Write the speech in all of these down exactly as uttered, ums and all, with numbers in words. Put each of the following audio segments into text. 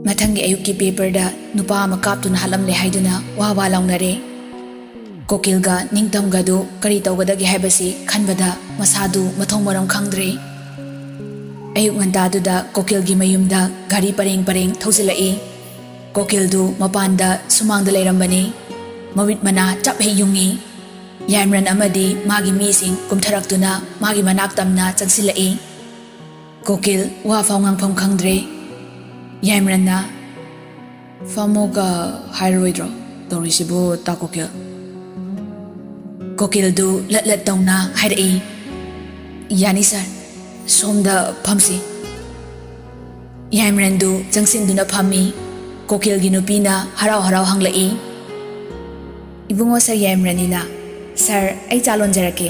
ꯃꯊꯪꯒꯤ ꯑꯌꯨꯛꯀꯤ ꯄꯦꯄꯔꯗ ꯅꯨꯄꯥ ꯑꯃ ꯀꯥꯞꯇꯨꯅ ꯍꯥꯠꯂꯝꯂꯦ ꯍꯥꯏꯗꯨꯅ ꯋꯥ ꯋꯥ ꯂꯥꯎꯅꯔꯦ꯫ ꯀꯣꯀꯤꯜꯒ ꯅꯤꯡꯇꯝꯒꯗꯨ ꯀꯔꯤ ꯇꯧꯒꯗꯒꯦ ꯍꯥꯏꯕꯁꯤ ꯈꯟꯕꯗ ꯃꯁꯥꯗꯨ ꯃꯊꯣꯡ ꯃꯔꯝ ꯈꯪꯗ꯭ꯔꯦ꯫ ꯑꯌꯨꯛ ꯉꯟꯇꯥꯗꯨꯗ ꯀꯣꯀꯤꯜꯒꯤ ꯃꯌꯨꯝꯗ ꯒꯥꯔꯤ ꯄꯔꯦꯡ ꯄꯔꯦꯡ ꯊꯧꯖꯤꯜꯂꯛꯏ꯫ ꯀꯣꯀꯤꯜꯗꯨ ꯃꯄꯥꯟꯗ ꯁꯨꯃꯥꯡꯗ ꯂꯩꯔꯝꯕꯅꯤ꯫ ꯃꯃꯤꯠ ꯃꯅꯥ ꯆꯞ ꯍꯦꯛ ꯌꯨꯡꯏ꯫ ꯌꯥꯏꯃ꯭ꯔꯟ ꯑꯃꯗꯤ ꯃꯥꯒꯤ ꯃꯤꯁꯤꯡ ꯀꯨꯝꯊꯔꯛꯇꯨꯅ ꯃꯥꯒꯤ ꯃꯅꯥꯛ ꯇꯝꯅ ꯆꯪꯁꯤꯜꯂꯛꯏ꯫ ꯀꯣꯀꯤꯜ ꯋꯥ ꯐꯥꯎ ꯉꯥꯡꯐꯝ ꯈꯪꯗ꯭ꯔꯦ꯫ ꯌꯥꯏꯃ꯭ꯔꯟꯅ, "ꯐꯝꯃꯣꯒ ꯍꯥꯏꯔꯔꯣꯏꯗ꯭ꯔꯣ ꯇꯧꯔꯤꯁꯤꯕꯨ, ꯇꯥ ꯀꯣꯀꯤꯜ?" ꯀꯣꯀꯤꯜꯗꯨ ꯂꯠ ꯂꯠ ꯇꯧꯅ ꯍꯥꯏꯔꯛꯏ, "ꯌꯥꯅꯤ ꯁꯥꯔ, ꯁꯣꯝꯗ ꯐꯝꯁꯤ꯫" ꯌꯥꯏꯃ꯭ꯔꯟꯗꯨ ꯆꯪꯁꯤꯟꯗꯨꯅ ꯐꯝꯃꯤ꯫ ꯀꯣꯀꯤꯜꯒꯤ ꯅꯨꯄꯤꯅ ꯍꯔꯥꯎ ꯍꯔꯥꯎ ꯍꯪꯂꯛꯏ, "ꯏꯕꯨꯡꯉꯣ ꯁꯥꯔ ꯌꯥꯏꯃ꯭ꯔꯟꯅꯤꯅ? ꯁꯥꯔ, ꯑꯩ ꯆꯥ ꯂꯣꯟꯖꯔꯛꯀꯦ?"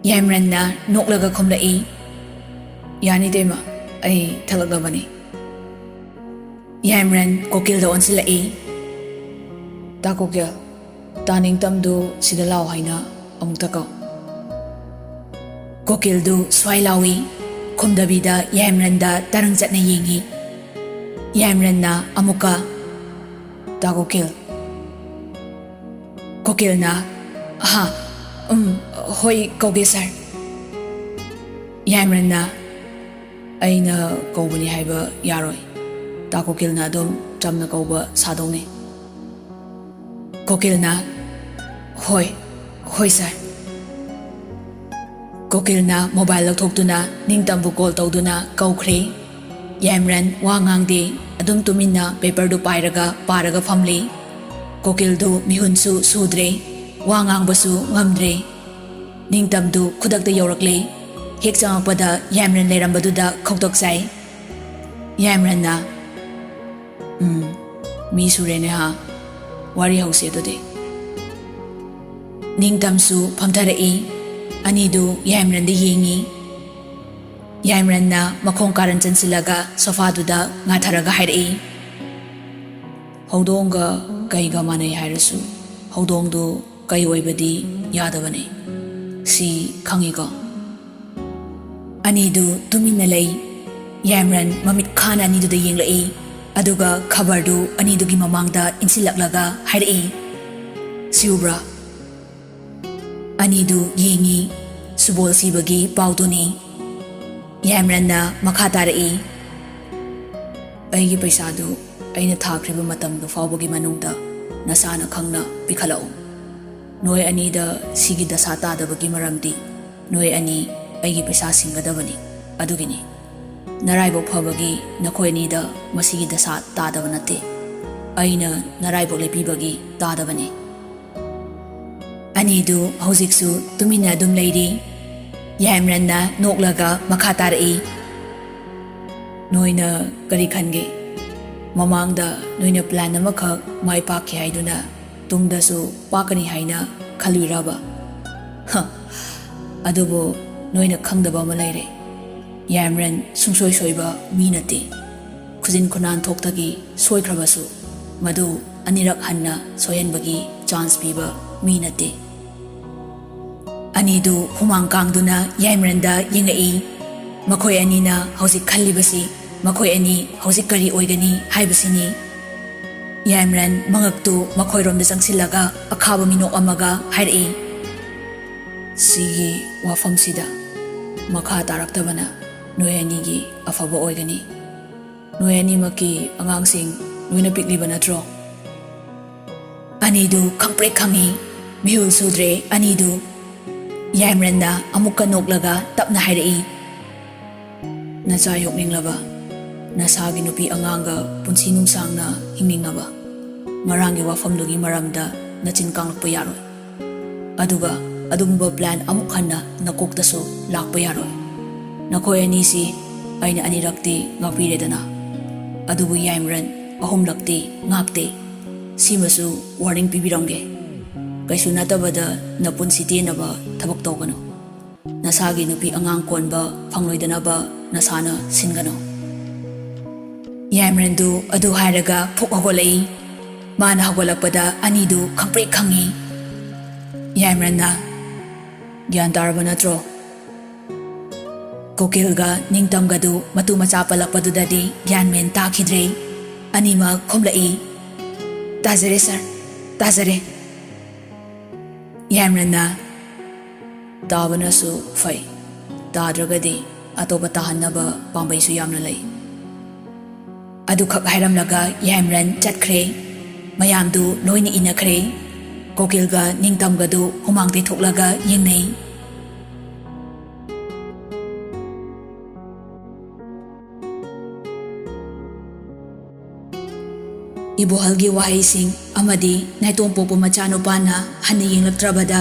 ꯌꯥꯏꯃ꯭ꯔꯟꯅ ꯅꯣꯛꯂꯒ ꯈꯨꯝꯂꯛꯏ, "ꯌꯥꯅꯤ ꯇꯩꯃ, ꯑꯩ ꯊꯛꯂꯛꯂꯕꯅꯤ꯫" ꯌꯥꯏꯃ꯭ꯔꯟ ꯀꯣꯀꯤꯜꯗ ꯑꯣꯟꯁꯤꯜꯂꯛꯏ, "ꯇꯥ ꯀꯣꯀꯤꯜ, ꯇꯥ ꯅꯤꯡꯇꯝꯗꯨ ꯁꯤꯗ ꯂꯥꯎ ꯍꯥꯏꯅ ꯑꯃꯨꯛꯇ ꯀꯧ꯫" ꯀꯣꯀꯤꯜꯗꯨ ꯁ꯭ꯋꯥꯏ ꯂꯥꯎꯏ꯫ ꯈꯨꯝꯗꯕꯤꯗ ꯌꯥꯏꯃ꯭ꯔꯟꯗ ꯇꯔꯪ ꯆꯠꯅ ꯌꯦꯡꯏ꯫ ꯌꯥꯏꯃ꯭ꯔꯟꯅ ꯑꯃꯨꯛꯀ, "ꯇꯥ ꯀꯣꯀꯤꯜ꯫" ꯀꯣꯀꯤꯜꯅ, "ꯍꯥ, ꯎꯝ, ꯍꯣꯏ, ꯀꯧꯒꯦ ꯁꯥꯔ꯫" ꯌꯥꯏꯃ꯭ꯔꯟꯅ, "ꯑꯩꯅ ꯀꯧꯕꯅꯤ ꯍꯥꯏꯕ ꯌꯥꯔꯣꯏ꯫ ꯇꯥ ꯀꯣꯀꯤꯜꯅ ꯑꯗꯨꯝ ꯆꯝꯅ ꯀꯧꯕ ꯁꯥꯗꯧꯅꯤ꯫" ꯀꯣꯀꯤꯜꯅ, "ꯍꯣꯏ, ꯍꯣꯏ ꯁꯥꯔ꯫" ꯀꯣꯀꯤꯜꯅ ꯃꯣꯕꯥꯏꯜ ꯂꯧꯊꯣꯛꯇꯨꯅ ꯅꯤꯡꯇꯝꯕꯨ ꯀꯣꯜ ꯇꯧꯗꯨꯅ ꯀꯧꯈ꯭ꯔꯦ꯫ ꯌꯥꯏꯃ꯭ꯔꯟ ꯋꯥ ꯉꯥꯡꯗꯦ, ꯑꯗꯨꯝ ꯇꯨꯃꯤꯟꯅ ꯄꯦꯄꯔꯗꯨ ꯄꯥꯏꯔꯒ ꯄꯥꯔꯒ ꯐꯝꯂꯤ꯫ ꯀꯣꯀꯤꯜꯗꯨ ꯃꯤꯍꯨꯟꯁꯨ ꯁꯨꯗ꯭ꯔꯦ, ꯋꯥ ꯉꯥꯡꯕꯁꯨ ꯉꯝꯗ꯭ꯔꯦ꯫ ꯅꯤꯡꯇꯝꯗꯨ ꯈꯨꯗꯛꯇ ꯌꯧꯔꯛꯂꯦ꯫ ꯍꯦꯛ ꯆꯪꯉꯛꯄꯗ ꯌꯥꯏꯃ꯭ꯔꯟ ꯂꯩꯔꯝꯕꯗꯨꯗ ꯈꯧꯇꯛ ꯆꯥꯏ꯫ ꯌꯥꯏꯃ꯭ꯔꯟꯅ, "ꯎꯝ, ꯃꯤ ꯁꯨꯔꯦꯅꯦ ꯍꯥ? ꯋꯥꯔꯤ ꯍꯧꯁꯦ ꯑꯗꯨꯗꯤ꯫" ꯅꯤꯡꯇꯝꯁꯨ ꯐꯝꯊꯔꯛꯏ꯫ ꯑꯅꯤꯗꯨ ꯌꯥꯏꯃ꯭ꯔꯟꯗ ꯌꯦꯡꯏ꯫ ꯌꯥꯏꯃ꯭ꯔꯟꯅ ꯃꯈꯣꯡ ꯀꯥꯔꯟ ꯆꯟꯁꯤꯜꯂꯒ ꯁꯣꯐꯥꯗꯨꯗ ꯉꯥꯊꯔꯒ ꯍꯥꯏꯔꯛꯏ, "ꯍꯧꯗꯣꯡꯒ ꯀꯩꯒ ꯃꯥꯟꯅꯩ ꯍꯥꯏꯔꯁꯨ ꯍꯧꯗꯣꯡꯗꯨ ꯀꯩ ꯑꯣꯏꯕꯗꯤ ꯌꯥꯗꯕꯅꯤ꯫ ꯁꯤ ꯈꯪꯉꯤꯀꯣ?" ꯑꯅꯤꯗꯨ ꯇꯨꯃꯤꯟꯅ ꯂꯩ꯫ ꯌꯥꯏꯃꯔꯟ ꯃꯃꯤꯠ ꯈꯥꯅ ꯑꯅꯤꯗꯨꯗ ꯌꯦꯡꯂꯛꯏ, ꯑꯗꯨꯒ ꯈꯕꯔꯗꯨ ꯑꯅꯤꯗꯨꯒꯤ ꯃꯃꯥꯡꯗ ꯏꯟꯁꯤꯜꯂꯛꯂꯒ ꯍꯥꯏꯔꯛꯏ, "ꯁꯤꯎꯕ꯭ꯔꯥ?" ꯑꯅꯤꯗꯨ ꯌꯦꯡꯉꯤ꯫ "ꯁꯨꯕꯣꯜ ꯁꯤꯕꯒꯤ ꯄꯥꯎꯗꯨꯅꯤ꯫" ꯌꯥꯏꯃꯔꯟꯅ ꯃꯈꯥ ꯇꯥꯔꯛꯏ, "ꯑꯩꯒꯤ ꯄꯩꯁꯥꯗꯨ ꯑꯩꯅ ꯊꯥꯈ꯭ꯔꯤꯕ ꯃꯇꯝꯗꯨ ꯐꯥꯎꯕꯒꯤ ꯃꯅꯨꯡꯗ ꯅꯁꯥꯅ ꯈꯪꯅ ꯄꯤꯈꯠꯂꯛꯎ꯫ ꯅꯣꯏ ꯑꯅꯤꯗ ꯁꯤꯒꯤ ꯗꯁꯥ ꯇꯥꯗꯕꯒꯤ ꯃꯔꯝꯗꯤ ꯅꯣꯏ ꯑꯅꯤ ꯑꯩꯒꯤ ꯄꯩꯁꯥ ꯁꯤꯡꯒꯗꯕꯅꯤ꯫ ꯑꯗꯨꯒꯤꯅꯤ꯫ ꯅꯔꯥꯏꯕꯛ ꯐꯕꯒꯤ ꯅꯈꯣꯏ ꯑꯅꯤꯗ ꯃꯁꯤꯒꯤ ꯗꯁꯥ ꯇꯥꯗꯕ ꯅꯠꯇꯦ꯫ ꯑꯩꯅ ꯅꯔꯥꯏꯕꯛ ꯂꯦꯞꯄꯤꯕꯒꯤ ꯇꯥꯗꯕꯅꯤ꯫" ꯑꯅꯤꯗꯨ ꯍꯧꯖꯤꯛꯁꯨ ꯇꯨꯃꯤꯟꯅ ꯑꯗꯨꯝ ꯂꯩꯔꯤ꯫ ꯌꯥꯏꯃꯔꯟꯅ ꯅꯣꯛꯂꯒ ꯃꯈꯥ ꯇꯥꯔꯛꯏ, "ꯅꯣꯏꯅ ꯀꯔꯤ ꯈꯟꯒꯦ? ꯃꯃꯥꯡꯗ ꯅꯣꯏꯅ ꯄ꯭ꯂꯥꯟ ꯑꯃꯈꯛ ꯃꯥꯏ ꯄꯥꯛꯈꯤ ꯍꯥꯏꯗꯨꯅ ꯇꯨꯡꯗꯁꯨ ꯄꯥꯛꯀꯅꯤ ꯍꯥꯏꯅ ꯈꯜꯂꯨꯏꯔꯕ? ꯍ, ꯑꯗꯨꯕꯨ ꯅꯣꯏꯅ ꯈꯪꯗꯕ ꯑꯃ ꯂꯩꯔꯦ꯫ ꯌꯥꯏꯃꯔꯟ ꯁꯨꯡꯁꯣꯏ ꯁꯣꯏꯕ ꯃꯤ ꯅꯠꯇꯦ꯫ ꯈꯨꯖꯤꯟ ꯈꯨꯅꯥꯟ ꯊꯣꯛꯇꯒꯤ ꯁꯣꯏꯈ꯭ꯔꯕꯁꯨ ꯃꯗꯨ ꯑꯅꯤꯔꯛ ꯍꯟꯅ ꯁꯣꯏꯍꯟꯕꯒꯤ ꯆꯥꯟꯁ ꯄꯤꯕ ꯃꯤ ꯅꯠꯇꯦ꯫" ꯑꯅꯤꯗꯨ ꯍꯨꯃꯥꯡ ꯀꯥꯡꯗꯨꯅ ꯌꯥꯏꯃꯔꯟꯗ ꯌꯦꯡꯉꯛꯏ꯫ ꯃꯈꯣꯏ ꯑꯅꯤꯅ ꯍꯧꯖꯤꯛ ꯈꯜꯂꯤꯕꯁꯤ ꯃꯈꯣꯏ ꯑꯅꯤ ꯍꯧꯖꯤꯛ ꯀꯔꯤ ꯑꯣꯏꯒꯅꯤ ꯍꯥꯏꯕꯁꯤꯅꯤ꯫ ꯌꯥꯏꯃꯔꯟ ꯃꯉꯛꯇꯨ ꯃꯈꯣꯏꯔꯣꯝꯗ ꯆꯪꯁꯤꯜꯂꯒ ꯑꯈꯥꯕ ꯃꯤꯅꯣꯛ ꯑꯃꯒ ꯍꯥꯏꯔꯛꯏ, "ꯁꯤꯒꯤ ꯋꯥꯐꯝꯁꯤꯗ ꯃꯈꯥ ꯇꯥꯔꯛꯇꯕꯅ ꯅꯣꯏ ꯑꯅꯤꯒꯤ ꯑꯐꯕ ꯑꯣꯏꯒꯅꯤ꯫ ꯅꯣꯏ ꯑꯅꯤꯃꯛꯀꯤ ꯑꯉꯥꯡꯁꯤꯡ ꯂꯣꯏꯅ ꯄꯤꯛꯂꯤꯕ ꯅꯠꯇ꯭ꯔꯣ?" ꯑꯅꯤꯗꯨ ꯈꯪꯄ꯭ꯔꯦꯛ ꯈꯪꯉꯤ꯫ ꯃꯤꯍꯨꯜ ꯁꯨꯗ꯭ꯔꯦ ꯑꯅꯤꯗꯨ꯫ ꯌꯥꯏꯃꯔꯟꯅ ꯑꯃꯨꯛꯀ ꯅꯣꯛꯂꯒ ꯇꯞꯅ ꯍꯥꯏꯔꯛꯏ, "ꯅꯆꯥ ꯌꯣꯛꯅꯤꯡꯂꯕ, ꯅꯁꯥꯒꯤ ꯅꯨꯄꯤ ꯑꯉꯥꯡꯒ ꯄꯨꯟꯁꯤ ꯅꯨꯡꯁꯥꯡꯅ ꯍꯤꯡꯅꯤꯡꯂꯕ, ꯉꯔꯥꯡꯒꯤ ꯋꯥꯐꯝꯗꯨꯒꯤ ꯃꯔꯝꯗ ꯅꯆꯤꯟ ꯀꯥꯡꯂꯛꯄ ꯌꯥꯔꯣꯏ꯫ ꯑꯗꯨꯒ ꯑꯗꯨꯒꯨꯝꯕ ꯄ꯭ꯂꯥꯟ ꯑꯃꯨꯛ ꯍꯟꯅ ꯅꯀꯣꯛꯇꯁꯨ ꯂꯥꯛꯄ ꯌꯥꯔꯣꯏ꯫ ꯅꯈꯣꯏ ꯑꯅꯤꯁꯤ ꯑꯩꯅ ꯑꯅꯤꯔꯛꯇꯤ ꯉꯥꯛꯄꯤꯔꯦꯗꯅ, ꯑꯗꯨꯕꯨ ꯌꯥꯏꯃꯔꯟ ꯑꯍꯨꯝꯂꯛꯇꯤ ꯉꯥꯛꯇꯦ꯫ ꯁꯤꯃꯁꯨ ꯋꯥꯔꯅꯤꯡ ꯄꯤꯕꯤꯔꯝꯒꯦ꯫ ꯀꯩꯁꯨ ꯅꯠꯇꯕꯗ ꯅꯄꯨꯟꯁꯤ ꯇꯦꯟꯅꯕ ꯊꯕꯛ ꯇꯧꯒꯅꯨ꯫ ꯅꯁꯥꯒꯤ ꯅꯨꯄꯤ ꯑꯉꯥꯡ ꯀꯣꯟꯕ ꯐꯪꯂꯣꯏꯗꯅꯕ ꯅꯁꯥꯅ ꯁꯤꯟꯒꯅꯨ꯫" ꯌꯥꯏꯃꯔꯟꯗꯨ ꯑꯗꯨ ꯍꯥꯏꯔꯒ ꯐꯨꯛ ꯍꯧꯒꯠꯂꯛꯏ꯫ ꯃꯥꯅ ꯍꯧꯒꯠꯂꯛꯄꯗ ꯑꯅꯤꯗꯨ ꯈꯪꯄ꯭ꯔꯦꯛ ꯈꯪꯉꯤ꯫ ꯌꯥꯏꯃꯔꯟꯅ, "ꯒ꯭ꯌꯥꯟ ꯇꯥꯔꯕ ꯅꯠꯇ꯭ꯔꯣ?" ꯀꯣꯀꯤꯜꯒ ꯅꯤꯡꯇꯝꯒꯗꯨ ꯃꯇꯨ ꯃꯆꯥ ꯄꯜꯂꯛꯄꯗꯨꯗꯗꯤ ꯒ꯭ꯌꯥꯟ ꯃꯦꯟ ꯇꯥꯈꯤꯗ꯭ꯔꯦ꯫ ꯑꯅꯤꯃꯛ ꯈꯨꯝꯂꯛꯏ, "ꯇꯥꯖꯔꯦ ꯁꯥꯔ, ꯇꯥꯖꯔꯦ"꯫ ꯌꯥꯏꯃꯔꯟꯅ, "ꯇꯥꯕꯅꯁꯨ ꯐꯩ, ꯇꯥꯗ꯭ꯔꯒꯗꯤ ꯑꯇꯣꯞꯄ ꯇꯥꯍꯟꯅꯕ ꯄꯥꯝꯕꯩꯁꯨ ꯌꯥꯝꯅ ꯂꯩ"꯫ ꯑꯗꯨꯈꯛ ꯍꯥꯏꯔꯝꯂꯒ ꯌꯥꯏꯃꯔꯟ ꯆꯠꯈ꯭ꯔꯦ꯫ ꯃꯌꯥꯝꯗꯨ ꯂꯣꯏꯅ ꯏꯟꯅꯈ꯭ꯔꯦ꯫ ꯀꯣꯀꯤꯜꯒ ꯅꯤꯡꯇꯝꯒꯗꯨ ꯍꯨꯃꯥꯡ ꯇꯩꯊꯣꯛꯂꯒ ꯌꯦꯡꯅꯩ꯫ ꯏꯕꯣꯍꯜꯒꯤ ꯋꯥꯍꯩꯁꯤꯡ ꯑꯃꯗꯤ ꯅꯥꯏꯇꯣꯝ ꯄꯣꯛꯄ ꯃꯆꯥꯅꯨꯄꯥꯅ ꯍꯟꯅ ꯌꯦꯡꯂꯛꯇ꯭ꯔꯕꯗ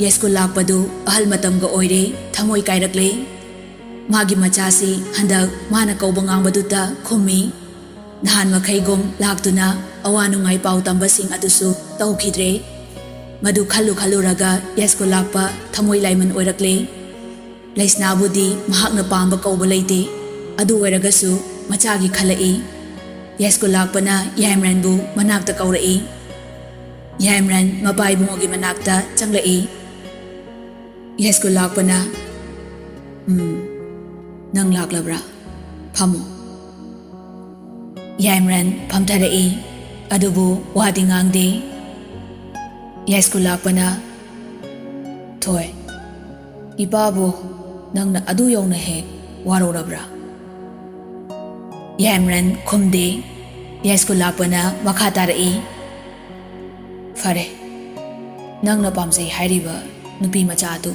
ꯌꯥꯏꯁ꯭ꯀꯨꯜ ꯂꯥꯛꯄꯗꯨ ꯑꯍꯜ ꯃꯇꯝꯒ ꯑꯣꯏꯔꯦ, ꯊꯃꯣꯏ ꯀꯥꯏꯔꯛꯂꯦ꯫ ꯃꯥꯒꯤ ꯃꯆꯥꯁꯤ ꯍꯟꯗꯛ ꯃꯥꯅ ꯀꯧꯕ ꯉꯥꯡꯕꯗꯨꯇ ꯈꯨꯝꯃꯤ꯫ ꯅꯍꯥꯟ ꯃꯈꯩꯒꯨꯝ ꯂꯥꯛꯇꯨꯅ ꯑꯋꯥ ꯅꯨꯡꯉꯥꯏ ꯄꯥꯎ ꯇꯝꯕꯁꯤꯡ ꯑꯗꯨꯁꯨ ꯇꯧꯈꯤꯗ꯭ꯔꯦ꯫ ꯃꯗꯨ ꯈꯜꯂꯨ ꯈꯜꯂꯨꯔꯒ ꯌꯥꯏꯁ꯭ꯀꯨꯜ ꯂꯥꯛꯄ ꯊꯃꯣꯏ ꯂꯥꯏꯃꯟ ꯑꯣꯏꯔꯛꯂꯦ꯫ ꯂꯩꯁꯅꯥꯕꯨꯗꯤ ꯃꯍꯥꯛꯅ ꯄꯥꯝꯕ ꯀꯧꯕ ꯂꯩꯇꯦ꯫ ꯑꯗꯨ ꯑꯣꯏꯔꯒꯁꯨ ꯃꯆꯥꯒꯤ ꯈꯜꯂꯛꯏ꯫ ꯌꯥꯏꯁ꯭ꯀꯨꯜ ꯂꯥꯛꯄꯅ ꯌꯥꯏꯃꯔꯟꯕꯨ ꯃꯅꯥꯛꯇ ꯀꯧꯔꯛꯏ꯫ ꯌꯥꯏꯃꯔꯟ ꯃꯄꯥ ꯏꯕꯨꯡꯉꯣꯒꯤ ꯃꯅꯥꯛꯇ ꯆꯪꯂꯛꯏ꯫ ꯌꯥꯏꯁ꯭ꯀꯨꯜ ꯂꯥꯛꯄꯅ, "ꯎꯝ, ꯅꯪ ꯂꯥꯛꯂꯕ꯭ꯔꯥ? ꯐꯝꯃꯨ"꯫ ꯌꯥꯏꯃꯔꯟ ꯐꯝꯊꯔꯛꯏ, ꯑꯗꯨꯕꯨ ꯋꯥꯗꯤ ꯉꯥꯡꯗꯦ꯫ ꯌꯥꯏꯁ꯭ꯀꯨꯜ ꯂꯥꯛꯄꯅ, "ꯊꯣꯏ, ꯏꯄꯥꯕꯨ ꯅꯪꯅ ꯑꯗꯨ ꯌꯧꯅ ꯍꯦꯛ ꯋꯥꯔꯧꯔꯕ꯭ꯔꯥ?" ꯌꯥꯏꯃꯔꯟ ꯈꯨꯝꯗꯦ꯫ ꯌꯥꯏꯁ꯭ꯀꯨꯜ ꯂꯥꯛꯄꯅ ꯃꯈꯥ ꯇꯥꯔꯛꯏ, "ꯐꯔꯦ, ꯅꯪꯅ ꯄꯥꯝꯖꯩ ꯍꯥꯏꯔꯤꯕ ꯅꯨꯄꯤ ꯃꯆꯥꯗꯨ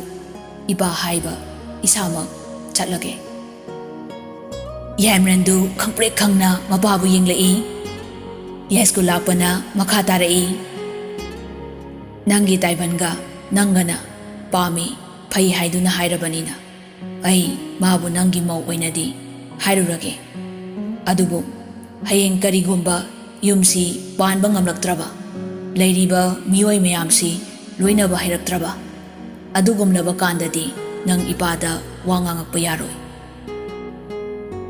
ꯏꯄꯥ ꯍꯥꯏꯕ ꯏꯁꯥꯃꯛ ꯆꯠꯂꯒꯦ"꯫ ꯌꯥꯏꯃꯔꯟꯗꯨ ꯈꯪꯄ꯭ꯔꯦꯛ ꯈꯪꯅ ꯃꯄꯥꯕꯨ ꯌꯦꯡꯂꯛꯏ꯫ ꯌꯥꯏꯁ꯭ꯀꯨꯜ ꯂꯥꯛꯄꯅ ꯃꯈꯥ ꯇꯥꯔꯛꯏ, "ꯅꯪꯒꯤ ꯇꯥꯏꯕꯟꯒ ꯅꯪꯒꯅ ꯄꯥꯝꯃꯤ, ꯐꯩ ꯍꯥꯏꯗꯨꯅ ꯍꯥꯏꯔꯕꯅꯤꯅ ꯑꯩ ꯃꯥꯕꯨ ꯅꯪꯒꯤ ꯃꯧ ꯑꯣꯏꯅꯗꯤ ꯍꯥꯏꯔꯨꯔꯒꯦ꯫ ꯑꯗꯨꯕꯨ ꯍꯌꯦꯡ ꯀꯔꯤꯒꯨꯝꯕ ꯌꯨꯝꯁꯤ ꯄꯥꯟꯕ ꯉꯝꯂꯛꯇ꯭ꯔꯕ, ꯂꯩꯔꯤꯕ ꯃꯤꯑꯣꯏ ꯃꯌꯥꯝꯁꯤ ꯂꯣꯏꯅꯕ ꯍꯩꯔꯛꯇ꯭ꯔꯕ, ꯑꯗꯨꯒꯨꯝꯂꯕ ꯀꯥꯟꯗꯗꯤ ꯅꯪ ꯏꯄꯥꯗ ꯋꯥ ꯉꯥꯡꯉꯛꯄ ꯌꯥꯔꯣꯏ"꯫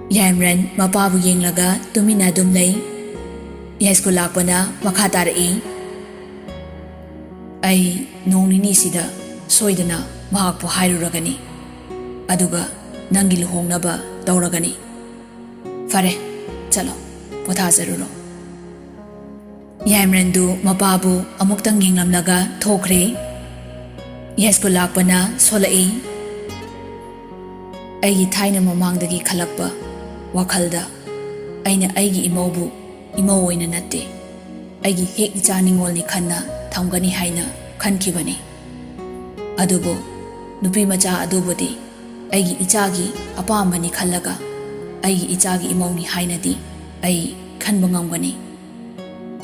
ꯌꯥꯏꯃꯔꯟ ꯃꯄꯥꯕꯨ ꯌꯦꯡꯂꯒ ꯇꯨꯃꯤꯟꯅ ꯑꯗꯨꯝ ꯂꯩ꯫ ꯌꯥꯏꯁ꯭ꯀꯨꯜ ꯂꯥꯛꯄꯅ ꯃꯈꯥ ꯇꯥꯔꯛꯏ, "ꯑꯩ ꯅꯣꯡ ꯅꯤꯅꯤꯁꯤꯗ ꯁꯣꯏꯗꯅ ꯃꯍꯥꯛꯄꯨ ꯍꯥꯏꯔꯨꯔꯒꯅꯤ꯫ ꯑꯗꯨꯒ ꯅꯪꯒꯤ ꯂꯨꯍꯣꯡꯅꯕ ꯇꯧꯔꯒꯅꯤ꯫ ꯐꯔꯦ, ꯆꯠꯂꯣ, ꯄꯣꯊꯥꯖꯔꯨꯔꯣ꯫ ꯌꯥꯏꯃꯔꯟꯗꯨ ꯃꯄꯥꯕꯨ ꯑꯃꯨꯛꯇꯪ ꯌꯦꯡꯂꯝꯂꯒ ꯊꯣꯛꯈ꯭ꯔꯦ꯫ ꯌꯥꯏꯁ꯭ꯀꯨꯜ ꯂꯥꯛꯄꯅ ꯁꯣꯜꯂꯛꯏ꯫ ꯑꯩꯒꯤ ꯊꯥꯏꯅ ꯃꯃꯥꯡꯗꯒꯤ ꯈꯜꯂꯛꯄ ꯋꯥꯈꯜꯗ ꯑꯩꯅ ꯑꯩꯒꯤ ꯏꯃꯧꯕꯨ ꯏꯃꯧ ꯑꯣꯏꯅ ꯅꯠꯇꯦ, ꯑꯩꯒꯤ ꯍꯦꯛ ꯏꯆꯥ ꯅꯤꯉꯣꯜꯅꯤ ꯈꯟꯅ ꯊꯝꯒꯅꯤ ꯍꯥꯏꯅ ꯈꯟꯈꯤꯕꯅꯤ꯫ ꯑꯗꯨꯕꯨ ꯅꯨꯄꯤ ꯃꯆꯥ ꯑꯗꯨꯕꯨꯗꯤ ꯑꯩꯒꯤ ꯏꯆꯥꯒꯤ ꯑꯄꯥꯝꯕꯅꯤ ꯈꯜꯂꯒ ꯑꯩꯒꯤ ꯏꯆꯥꯒꯤ ꯏꯃꯧꯅꯤ ꯍꯥꯏꯅꯗꯤ ꯑꯩ ꯈꯟꯕ ꯉꯝꯒꯅꯤ꯫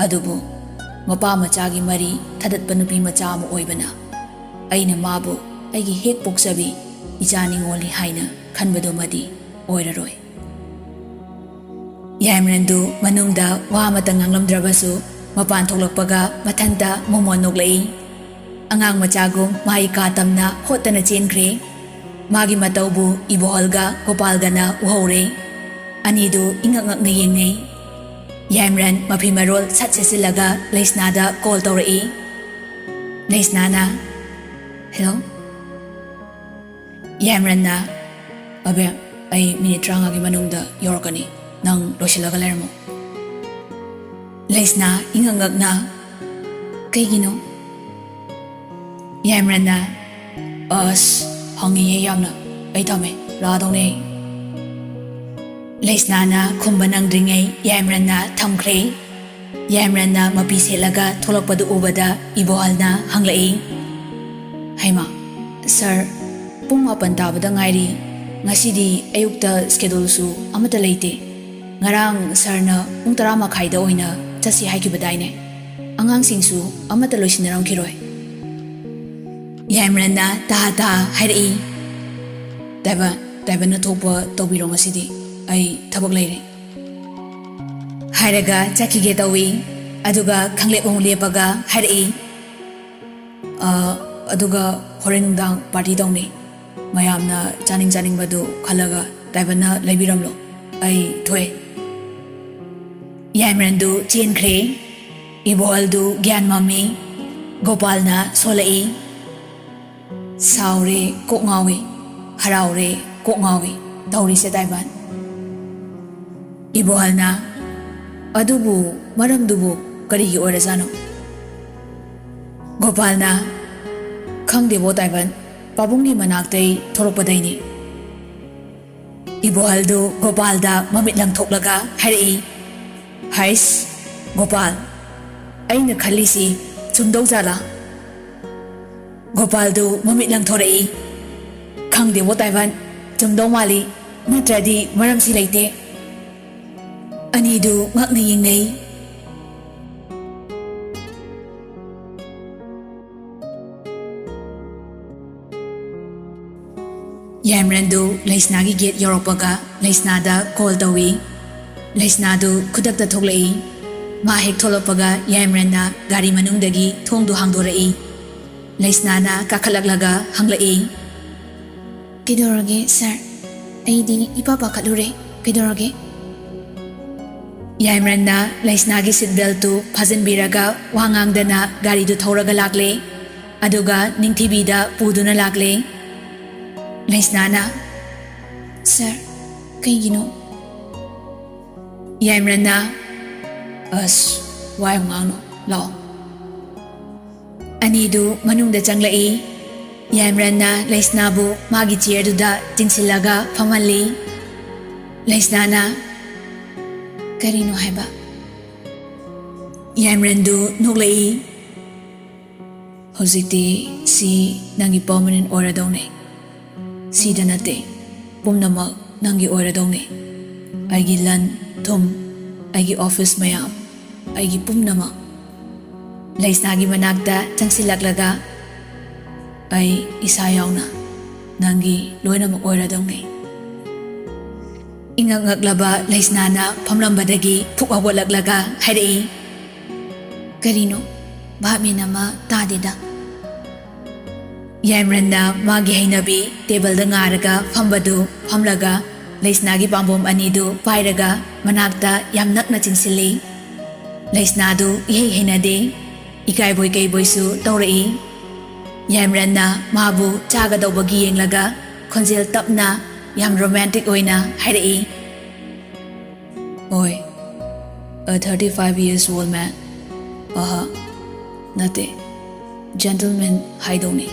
ꯑꯗꯨꯕꯨ ꯃꯄꯥ ꯃꯆꯥꯒꯤ ꯃꯔꯤ ꯊꯗꯠꯄ ꯅꯨꯄꯤ ꯃꯆꯥ ꯑꯃ ꯑꯣꯏꯕꯅ ꯑꯩꯅ ꯃꯥꯕꯨ ꯑꯩꯒꯤ ꯍꯦꯛ ꯄꯣꯛꯆꯕꯤ ꯏꯆꯥ ꯅꯤꯉꯣꯜꯅꯤ ꯍꯥꯏꯅ ꯈꯟꯕꯗꯨꯃꯗꯤ ꯑꯣꯏꯔꯔꯣꯏ꯫ ꯌꯥꯏꯃꯔꯟꯗꯨ ꯃꯅꯨꯡꯗ ꯋꯥ ꯑꯃꯇ ꯉꯥꯡꯂꯝꯗ꯭ꯔꯕꯁꯨ ꯃꯄꯥꯟ ꯊꯣꯛꯂꯛꯄꯒ ꯃꯊꯟꯇ ꯃꯣꯃꯣꯟ ꯅꯣꯛꯂꯛꯏ꯫ ꯑꯉꯥꯡ ꯃꯆꯥꯒꯨꯝ ꯃꯍꯩ ꯀꯥ ꯇꯝꯅ ꯍꯣꯠꯇꯅ ꯆꯦꯟꯈ꯭ꯔꯦ꯫ ꯃꯥꯒꯤ ꯃꯇꯧꯕꯨ ꯏꯕꯣꯍꯜꯒ ꯒꯣꯄꯥꯜꯒꯅ ꯎꯍꯧꯔꯦ꯫ ꯑꯅꯤꯗꯨ ꯏꯉꯛ ꯉꯛꯅ ꯌꯦꯡꯅꯩ꯫ ꯌꯥꯏꯃꯔꯟ ꯃꯐꯤ ꯃꯔꯣꯜ ꯁꯠ ꯁꯦꯠꯆꯤꯜꯂꯒ ꯂꯩꯁꯅꯥꯗ ꯀꯣꯜ ꯇꯧꯔꯛꯏ꯫ ꯂꯩꯁꯅꯥꯅ, "ꯍꯦꯜꯂꯣ?" ꯌꯥꯏꯃꯔꯟꯅ, "ꯑꯕꯦꯝ, ꯑꯩ ꯃꯤꯅꯤꯠ ꯇꯔꯥꯃꯉꯥꯒꯤ ꯃꯅꯨꯡꯗ ꯌꯧꯔꯛꯀꯅꯤ, ꯅꯪ ꯂꯣꯏꯁꯤꯜꯂꯒ ꯂꯩꯔꯝꯃꯣ꯫" ꯂꯩꯁꯅꯥ ꯏꯉꯛ ꯉꯛꯅ, "ꯀꯩꯒꯤꯅꯣ?" ꯌꯥꯏꯃꯔꯟꯅ, "ꯑꯁ, ꯍꯪꯉꯤꯌꯦ ꯌꯥꯝꯅ, ꯑꯩ ꯊꯝꯃꯦ, ꯂꯥꯛꯑꯗꯧꯅꯦ ꯑꯩ꯫" ꯂꯩꯁꯅꯥꯅ ꯈꯨꯝꯕ ꯅꯪꯗ꯭ꯔꯤꯉꯩ ꯌꯥꯏꯃꯔꯟꯅ ꯊꯝꯈ꯭ꯔꯦ꯫ ꯌꯥꯏꯃꯔꯟꯅ ꯃꯄꯤ ꯁꯦꯠꯂꯒ ꯊꯣꯛꯂꯛꯄꯗꯨ ꯎꯕꯗ ꯏꯕꯣꯍꯜꯅ ꯍꯪꯂꯛꯏ, "ꯍꯩꯃꯥ, ꯁꯥꯔ, ꯄꯨꯡ ꯃꯥꯄꯟ ꯇꯥꯕꯗ ꯉꯥꯏꯔꯤ꯫ ꯉꯁꯤꯗꯤ ꯑꯌꯨꯛꯇ ꯁ꯭ꯀꯦꯗꯨꯜꯁꯨ ꯑꯃꯠꯇ ꯂꯩꯇꯦ꯫ ꯉꯔꯥꯡ ꯁꯥꯔꯅ ꯄꯨꯡ ꯇꯔꯥ ꯃꯈꯥꯏꯗ ꯑꯣꯏꯅ ꯆꯠꯁꯤ ꯍꯥꯏꯈꯤꯕꯗꯥꯏꯅꯦ? ꯑꯉꯥꯡꯁꯤꯡꯁꯨ ꯑꯃꯠꯇ ꯂꯣꯏꯁꯤꯟꯅꯔꯝꯈꯤꯔꯣꯏ꯫" ꯌꯥꯏꯃꯔꯟꯅ ꯇꯍꯥ ꯇꯍꯥ ꯍꯥꯏꯔꯛꯏ, "ꯇꯥꯏꯕ-, ꯇꯥꯏꯕꯟꯅ ꯊꯣꯛꯄ ꯇꯧꯕꯤꯔꯣ, ꯉꯁꯤꯗꯤ ꯑꯩ ꯊꯕꯛ ꯂꯩꯔꯦ꯫" ꯍꯥꯏꯔꯒ ꯆꯠꯈꯤꯒꯦ ꯇꯧꯏ꯫ ꯑꯗꯨꯒ ꯈꯪꯂꯦꯞ ꯑꯃꯨꯛ ꯂꯦꯞꯄꯒ ꯍꯥꯏꯔꯛꯏ, "ꯑ, ꯑꯗꯨꯒ ꯍꯣꯔꯦꯟ ꯅꯨꯡꯗꯥꯡ ꯄꯥꯔꯇꯤ ꯇꯧꯅꯤ꯫ ꯃꯌꯥꯝꯅ ꯆꯥꯅꯤꯡ ꯆꯥꯅꯤꯡꯕꯗꯨ ꯈꯜꯂꯒ ꯇꯥꯏꯕꯟꯅ ꯂꯩꯕꯤꯔꯝꯂꯣ꯫ ꯑꯩ ꯊꯣꯛꯑꯦ꯫" ꯌꯥꯏꯃꯔꯟꯗꯨ ꯆꯦꯟꯈ꯭ꯔꯦ꯫ ꯏꯕꯣꯍꯜꯗꯨ ꯒ꯭ꯌꯥꯟ ꯃꯝꯃꯤ꯫ ꯒꯣꯄꯥꯜꯅ ꯁꯣꯜꯂꯛꯏ, "ꯁꯥꯎꯔꯦ, ꯀꯣꯛ ꯉꯥꯎꯏ꯫ ꯍꯔꯥꯎꯔꯦ, ꯀꯣꯛ ꯉꯥꯎꯏ ꯇꯧꯔꯤꯁꯦ ꯇꯥꯏꯕꯟ꯫ ꯏꯕꯣꯍꯜꯅ, "ꯑꯗꯨꯕꯨ ꯃꯔꯝꯗꯨꯕꯨ ꯀꯔꯤꯒꯤ ꯑꯣꯏꯔꯖꯥꯠꯅꯣ?" ꯒꯣꯄꯥꯜꯅ, "ꯈꯪꯗꯦꯕꯣ ꯇꯥꯏꯕꯟ, ꯄꯥꯕꯨꯡꯒꯤ ꯃꯅꯥꯛꯇꯩ ꯊꯣꯔꯛꯄꯗꯩꯅꯤ꯫" ꯏꯕꯣꯍꯜꯗꯨ ꯒꯣꯄꯥꯜꯗ ꯃꯃꯤꯠ ꯂꯪꯊꯣꯛꯂꯒ ꯍꯥꯏꯔꯛꯏ, "ꯍꯩꯁ, ꯒꯣꯄꯥꯜ, ꯑꯩꯅ ꯈꯜꯂꯤꯁꯤ ꯆꯨꯝꯗꯧ ꯖꯥꯠꯂꯥ?" ꯒꯣꯄꯥꯜꯗꯨ ꯃꯃꯤꯠ ꯂꯪꯊꯣꯔꯛꯏ꯫ "ꯈꯪꯗꯦꯕꯣ ꯇꯥꯏꯕꯟ, ꯆꯨꯝꯗꯧ ꯃꯥꯜꯂꯤ, ꯅꯠꯇ꯭ꯔꯗꯤ ꯃꯔꯝꯁꯤ ꯂꯩꯇꯦ꯫" ꯑꯅꯤꯗꯨ ꯉꯛꯅ ꯌꯦꯡꯅꯩ꯫ ꯌꯥꯏꯃꯔꯟꯗꯨ ꯂꯩꯁꯅꯥꯒꯤ ꯒꯦꯠ ꯌꯧꯔꯛꯄꯒ ꯂꯩꯁꯅꯥꯗ ꯀꯣꯜ ꯇꯧꯏ꯫ ꯂꯩꯁꯅꯥꯗꯨ ꯈꯨꯗꯛꯇ ꯊꯣꯛꯂꯛꯏ꯫ ꯃꯥ ꯍꯦꯛ ꯊꯣꯛꯂꯛꯄꯒ ꯌꯥꯏꯃꯔꯟꯅ ꯒꯥꯔꯤ ꯃꯅꯨꯡꯗꯒꯤ ꯊꯣꯡꯗꯨ ꯍꯥꯡꯗꯣꯔꯛꯏ꯫ ꯂꯩꯁꯅꯥꯅ ꯀꯥꯈꯠꯂꯛꯂꯒ ꯍꯪꯂꯛꯏ, "ꯀꯩꯗꯧꯔꯒꯦ ꯁꯥꯔ? ꯑꯩꯗꯤ ꯏꯄꯥ ꯄꯥꯈꯠꯂꯨꯔꯦ꯫ ꯀꯩꯗꯧꯔꯒꯦ?" ꯌꯥꯏꯃꯔꯟꯅ ꯂꯩꯁꯅꯥꯒꯤ ꯁꯤꯠ ꯕꯦꯜꯠꯇꯨ ꯐꯥꯖꯤꯟꯕꯤꯔꯒ ꯋꯥ ꯉꯥꯡꯗꯅ ꯒꯥꯔꯤꯗꯨ ꯊꯧꯔꯒ ꯂꯥꯛꯂꯦ꯫ ꯑꯗꯨꯒ ꯅꯤꯡꯊꯤꯕꯤꯗ ꯄꯨꯗꯨꯅ ꯂꯥꯛꯂꯦ꯫ ꯂꯩꯁꯅꯥꯅ, "ꯁꯥꯔ, ꯀꯩꯒꯤꯅꯣ?" ꯌꯥꯏꯃꯔꯟꯅ, "ꯑꯁ, ꯋꯥ ꯌꯥꯝ ꯉꯥꯡꯅꯨ, ꯂꯥꯛꯑꯣ꯫" ꯑꯅꯤꯗꯨ ꯃꯅꯨꯡꯗ ꯆꯪꯂꯛꯏ꯫ ꯌꯥꯏꯃꯔꯟꯅ ꯂꯩꯁꯅꯥꯕꯨ ꯃꯥꯒꯤ ꯆꯤꯌꯔꯗꯨꯗ ꯆꯤꯟꯁꯤꯜꯂꯒ ꯐꯝꯍꯜꯂꯤ꯫ ꯂꯩꯁꯅꯥꯅ, "ꯀꯔꯤꯅꯣ ꯍꯥꯏꯕ?" ꯌꯥꯏꯃꯔꯟꯗꯨ ꯅꯣꯛꯂꯛꯏ꯫ "ꯍꯧꯖꯤꯛꯇꯤ ꯁꯤ ꯅꯪꯒꯤ ꯄꯔꯃꯅꯦꯟ ꯑꯣꯏꯔꯗꯧꯅꯦ꯫ ꯁꯤꯗ ꯅꯠꯇꯦ, ꯄꯨꯝꯅꯃꯛ ꯅꯪꯒꯤ ꯑꯣꯏꯔꯗꯧꯅꯦ꯫ ꯑꯩꯒꯤ ꯂꯟ, ꯊꯨꯝ, ꯑꯩꯒꯤ ꯑꯣꯐꯤꯁ ꯃꯌꯥꯝ, ꯑꯩꯒꯤ ꯄꯨꯝꯅꯃꯛ꯫" ꯂꯩꯁꯅꯥꯒꯤ ꯃꯅꯥꯛꯇ ꯆꯪꯁꯤꯜꯂꯛꯂꯒ, "ꯑꯩ ꯏꯁꯥ ꯌꯥꯎꯅ ꯅꯪꯒꯤ ꯂꯣꯏꯅꯃꯛ ꯑꯣꯏꯔꯗꯧꯅꯦ꯫" ꯏꯉꯛ ꯉꯛꯂꯕ ꯂꯩꯁꯅꯥꯅ ꯐꯝꯂꯝꯕꯗꯒꯤ ꯐꯨꯛ ꯍꯧꯒꯠꯂꯛꯂꯒ ꯍꯥꯏꯔꯛꯏ, "ꯀꯔꯤꯅꯣ? ꯚꯥꯞ ꯃꯦꯟ ꯑꯃ ꯇꯥꯗꯦꯗ꯫" ꯌꯥꯏꯃꯔꯟꯅ ꯃꯥꯒꯤ ꯍꯩꯅꯕꯤ ꯇꯦꯕꯜꯗ ꯉꯥꯔꯒ ꯐꯝꯕꯗꯨ ꯐꯝꯂꯒ ꯂꯩꯁꯅꯥꯒꯤ ꯄꯥꯝꯕꯣꯝ ꯑꯅꯤꯗꯨ ꯄꯥꯏꯔꯒ ꯃꯅꯥꯛꯇ ꯌꯥꯝ ꯅꯛꯅ ꯆꯤꯟꯁꯤꯜꯂꯤ꯫ ꯂꯩꯁꯅꯥꯗꯨ ꯏꯍꯩ ꯍꯩꯅꯗꯦ, ꯏꯀꯥꯏꯕꯣꯏ ꯀꯩꯕꯣꯏꯁꯨ ꯇꯧꯔꯛꯏ꯫ ꯌꯥꯏꯃꯔꯟꯅ ꯃꯥꯕꯨ ꯆꯥꯒꯗꯧꯕꯒꯤ ꯌꯦꯡꯂꯒ ꯈꯣꯟꯖꯦꯜ ꯇꯞꯅ, ꯌꯥꯝ ꯔꯣꯃꯥꯟꯇꯤꯛ ꯑꯣꯏꯅ ꯍꯥꯏꯔꯛꯏ꯫ ꯍꯣꯏ, a thirty five years old man. ꯑꯍ, ꯅꯠꯇꯦ, gentleman ꯍꯥꯏꯗꯧꯅꯤ꯫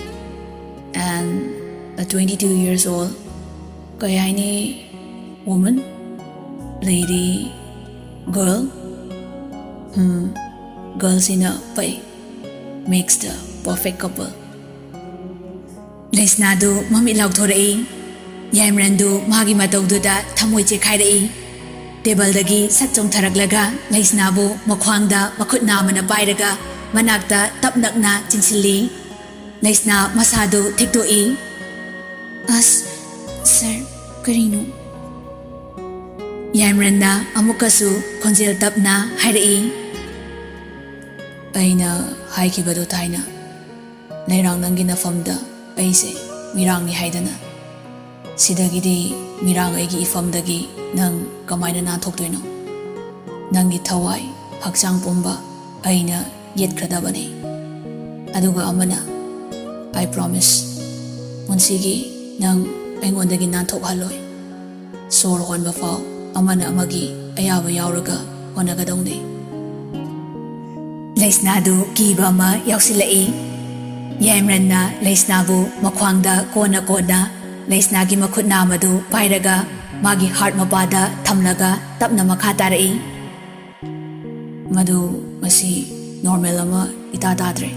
And a twenty two years old, ꯀꯩ ꯍꯥꯏꯅꯤ, woman, lady, girl. Um, girlꯁꯤꯅ ꯄꯛꯏ, makes the perfect couple. ꯂꯩꯁꯅꯥꯗꯨ ꯃꯃꯤꯠ ꯂꯥꯎꯊꯣꯔꯛꯏ꯫ ꯌꯥꯏꯃꯔꯟꯗꯨ ꯃꯥꯒꯤ ꯃꯇꯧꯗꯨꯗ ꯊꯃꯣꯏ ꯆꯦꯛꯈꯥꯏꯔꯛꯏ꯫ ꯇꯦꯕꯜꯗꯒꯤ ꯁꯠ ꯆꯣꯡꯊꯔꯛꯂꯒ ꯂꯩꯁꯅꯥꯕꯨ ꯃꯈ꯭ꯋꯥꯡꯗ ꯃꯈꯨꯠ ꯅꯥꯝꯃꯅ ꯄꯥꯏꯔꯒ ꯃꯅꯥꯛꯇ ꯇꯞ ꯅꯛꯅ ꯆꯤꯟꯁꯤꯜꯂꯤ꯫ ꯂꯩꯁꯅꯥ ꯃꯁꯥꯗꯨ ꯊꯦꯛꯇꯣꯛꯏ꯫ ꯑꯁ, ꯁꯥꯔ, ꯀꯔꯤꯅꯣ? ꯌꯥꯏꯃꯔꯟꯅ ꯑꯃꯨꯛꯀꯁꯨ ꯈꯣꯟꯖꯦꯜ ꯇꯞꯅ ꯍꯥꯏꯔꯛꯏ꯫ ꯑꯩꯅ ꯍꯥꯏꯈꯤꯕꯗꯨ ꯊꯥꯏꯅ, ꯂꯩꯔꯥꯡ ꯅꯪꯒꯤ ꯅꯐꯝꯗ ꯑꯩꯁꯦ ꯃꯤꯔꯥꯡꯅꯤ ꯍꯥꯏꯗꯅ꯫ ꯁꯤꯗꯒꯤꯗꯤ ꯃꯤꯔꯥꯡ ꯑꯩꯒꯤ ꯏꯐꯝꯗꯒꯤ ꯅꯪ ꯀꯃꯥꯏꯅ ꯅꯥꯟꯊꯣꯛꯇꯣꯏꯅꯣ? ꯅꯪꯒꯤ ꯊꯋꯥꯏ, ꯍꯛꯆꯥꯡ ꯄꯨꯝꯕ ꯑꯩꯅ ꯌꯦꯠꯈ꯭ꯔꯗꯕꯅꯤ꯫ ꯑꯗꯨꯒ ꯑꯃꯅ, I promise, ꯄꯨꯟꯁꯤꯒꯤ ꯅꯪ ꯑꯩꯉꯣꯟꯗꯒꯤ ꯅꯥꯟꯊꯣꯛꯍꯜꯂꯣꯏ꯫ ꯁꯣꯔ ꯍꯣꯟꯕ ꯐꯥꯎ ꯑꯃꯅ ꯑꯃꯒꯤ ꯑꯌꯥꯕ ꯌꯥꯎꯔꯒ ꯍꯣꯠꯅꯒꯗꯧꯅꯤ꯫ ꯂꯩꯁꯅꯥꯗꯨ ꯀꯤꯕ ꯑꯃ ꯌꯥꯎꯁꯤꯜꯂꯛꯏ꯫ ꯌꯥꯏꯃꯔꯟꯅ ꯂꯩꯁꯅꯥꯕꯨ ꯃꯈ꯭ꯋꯥꯡꯗ ꯀꯣꯟꯅ ꯀꯣꯟꯅ ꯂꯩꯁꯅꯥꯒꯤ ꯃꯈꯨꯠ ꯅꯥꯝꯃꯗꯨ ꯄꯥꯏꯔꯒ ꯃꯥꯒꯤ heart ꯃꯄꯥꯗ ꯊꯝꯂꯒ ꯇꯞꯅ ꯃꯈꯥ ꯇꯥꯔꯛꯏ꯫ ꯃꯗꯨ ꯃꯁꯤ normal ꯑꯃ ꯏꯇꯥ ꯇꯥꯗ꯭ꯔꯦ꯫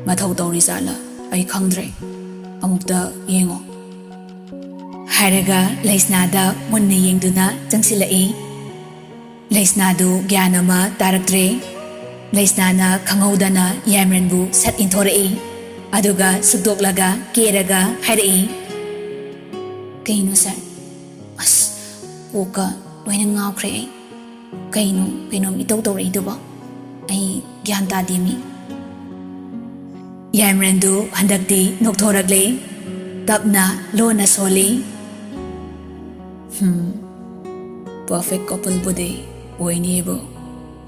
ꯃꯊꯧ ꯇꯧꯔꯤ ꯖꯥꯠꯂ ꯑꯩ ꯈꯪꯗ꯭ꯔꯦ꯫ ꯑꯃꯨꯛꯇ ꯌꯦꯡꯉꯣ꯫ ꯍꯥꯏꯔꯒ ꯂꯩꯁꯅꯥꯗ ꯃꯨꯟꯅ ꯌꯦꯡꯗꯨꯅ ꯆꯪꯁꯤꯜꯂꯛꯏ꯫ ꯂꯩꯁꯅꯥꯗꯨ ꯒ꯭ꯌꯥꯟ ꯑꯃ ꯇꯥꯔꯛꯇ꯭ꯔꯦ꯫ ꯂꯩꯁꯅꯥꯅ ꯈꯪꯍꯧꯗꯅ ꯌꯥꯏꯃꯔꯟꯕꯨ ꯁꯠ ꯏꯟꯊꯣꯔꯛꯏ꯫ ꯑꯗꯨꯒ ꯁꯨꯛꯇꯣꯛꯂꯒ ꯀꯦꯔꯒ ꯍꯥꯏꯔꯛꯏ꯫ ꯀꯩꯅꯣ ꯁꯥꯔ? ꯑꯁ, ꯀꯣꯛꯀ ꯂꯣꯏꯅ ꯉꯥꯎꯈ꯭ꯔꯦ ꯑꯩ꯫ ꯀꯩꯅꯣ, ꯀꯩꯅꯣꯝ ꯏꯇꯧ ꯇꯧꯔꯛꯏꯗꯨꯕꯣ? ꯑꯩ ꯒ꯭ꯌꯥꯟ ꯇꯥꯗꯦ ꯃꯤ꯫ ꯌꯥꯏꯃꯔꯟꯗꯨ ꯍꯟꯗꯛꯇꯤ ꯅꯣꯛꯊꯣꯔꯛꯂꯦ꯫ ꯇꯞꯅ ꯂꯣꯟꯅ ꯁꯣꯜꯂꯤ꯫ ꯍꯝ, perfect coupleꯕꯨꯗꯤ ꯑꯣꯏꯅꯤꯕꯨ,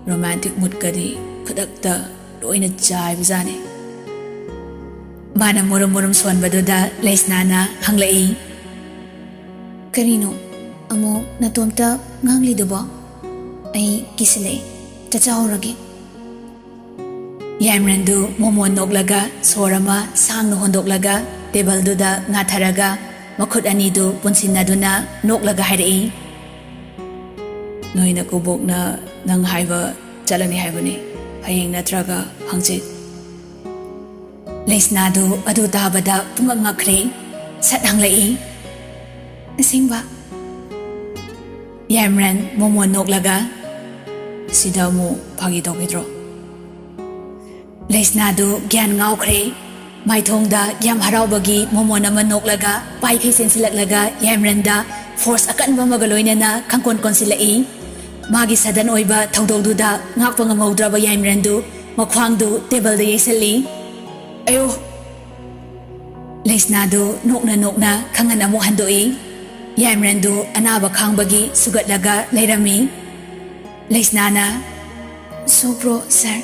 romantic moodꯀꯗꯤ ꯈꯨꯗꯛꯇ ꯂꯣꯏꯅ ꯆꯥꯏꯕꯖꯥꯠꯅꯤ꯫ ꯃꯥꯅ ꯃꯨꯔꯨꯝ ꯃꯨꯔꯨꯝ ꯁꯣꯟꯕꯗꯨꯗ ꯂꯩꯁꯅꯥꯅ ꯍꯪꯂꯛꯏ꯫ ꯀꯔꯤꯅꯣ ꯑꯃꯨꯛ ꯅꯇꯣꯝꯇ ꯉꯥꯡꯂꯤꯗꯨꯕꯣ? ꯑꯩ ꯀꯤꯁꯤꯜꯂꯛꯑꯦ꯫ ꯆꯠꯆꯍꯧꯔꯒꯦ꯫ ꯌꯥꯏꯃꯔꯟꯗꯨ ꯃꯣꯃꯣꯟ ꯅꯣꯛꯂꯒ ꯁꯣꯔ ꯑꯃ ꯁꯥꯡꯅ ꯍꯣꯟꯗꯣꯛꯂꯒ ꯇꯦꯕꯜꯗꯨꯗ ꯉꯥꯊꯔꯒ ꯃꯈꯨꯠ ꯑꯅꯤꯗꯨ ꯄꯨꯟꯁꯤꯟꯅꯗꯨꯅ ꯅꯣꯛꯂꯒ ꯍꯥꯏꯔꯛꯏ, "ꯅꯣꯏ ꯅꯀꯨꯕꯣꯛꯅ ꯅꯪ ꯍꯥꯏꯕ ꯆꯠꯂꯅꯤ ꯍꯥꯏꯕꯅꯤ, ꯍꯌꯦꯡ ꯅꯠꯇ꯭ꯔꯒ ꯍꯪꯆꯤꯠ꯫" ꯂꯩꯁꯅꯥꯗꯨ ꯑꯗꯨ ꯇꯥꯕꯗ ꯄꯨꯡꯉꯛ ꯉꯛꯈ꯭ꯔꯦ꯫ ꯁꯠ ꯍꯪꯂꯛꯏ, "ꯑꯁꯦꯡꯕ?" ꯌꯥꯏꯃꯔꯟ ꯃꯣꯃꯣꯟ ꯅꯣꯛꯂꯒ, "ꯁꯤꯗ ꯑꯃꯨꯛ ꯐꯥꯒꯤ ꯇꯧꯈꯤꯗ꯭ꯔꯣ?" ꯂꯩꯁꯅꯥꯗꯨ ꯒ꯭ꯌꯥꯟ ꯉꯥꯎꯈ꯭ꯔꯦ꯫ ꯃꯥꯏꯊꯣꯡꯗ ꯌꯥꯝ ꯍꯔꯥꯎꯕꯒꯤ ꯃꯣꯃꯣꯟ ꯑꯃ ꯅꯣꯛꯂꯒ ꯄꯥꯏꯈꯩ ꯆꯦꯟꯁꯤꯜꯂꯛꯂꯒ ꯌꯥꯏꯃꯔꯟꯗ ꯐꯣꯔꯁ ꯑꯀꯟꯕ ꯑꯃꯒ ꯂꯣꯏꯅꯅ ꯈꯪꯀꯣꯟ ꯀꯣꯟꯁꯤꯜꯂꯛꯏ꯫ ꯃꯥꯒꯤ ꯁꯗꯟ ꯑꯣꯏꯕ ꯊꯧꯗꯣꯛꯗꯨꯗ ꯉꯥꯛꯄ ꯉꯝꯍꯧꯗ꯭ꯔꯕ ꯌꯥꯏꯃꯔꯟꯗꯨ ꯃꯈ꯭ꯋꯥꯡꯗꯨ ꯇꯦꯕꯜꯗ ꯌꯩꯁꯜꯂꯤ꯫ "ꯑꯌꯣ!" ꯂꯩꯁꯅꯥꯗꯨ ꯅꯣꯛꯅ ꯅꯣꯛꯅ ꯈꯪꯍꯟ ꯑꯃꯨꯛ ꯍꯟꯗꯣꯛꯏ꯫ ꯌꯥꯏꯃꯔꯟꯗꯨ ꯑꯅꯥꯕ ꯈꯥꯡꯕꯒꯤ ꯁꯨꯒꯠꯂꯒ ꯂꯩꯔꯝꯃꯤ꯫ ꯂꯩꯁꯅꯥꯅ, "ꯁꯣꯛꯄ꯭ꯔꯣ, ꯁꯥꯔ?"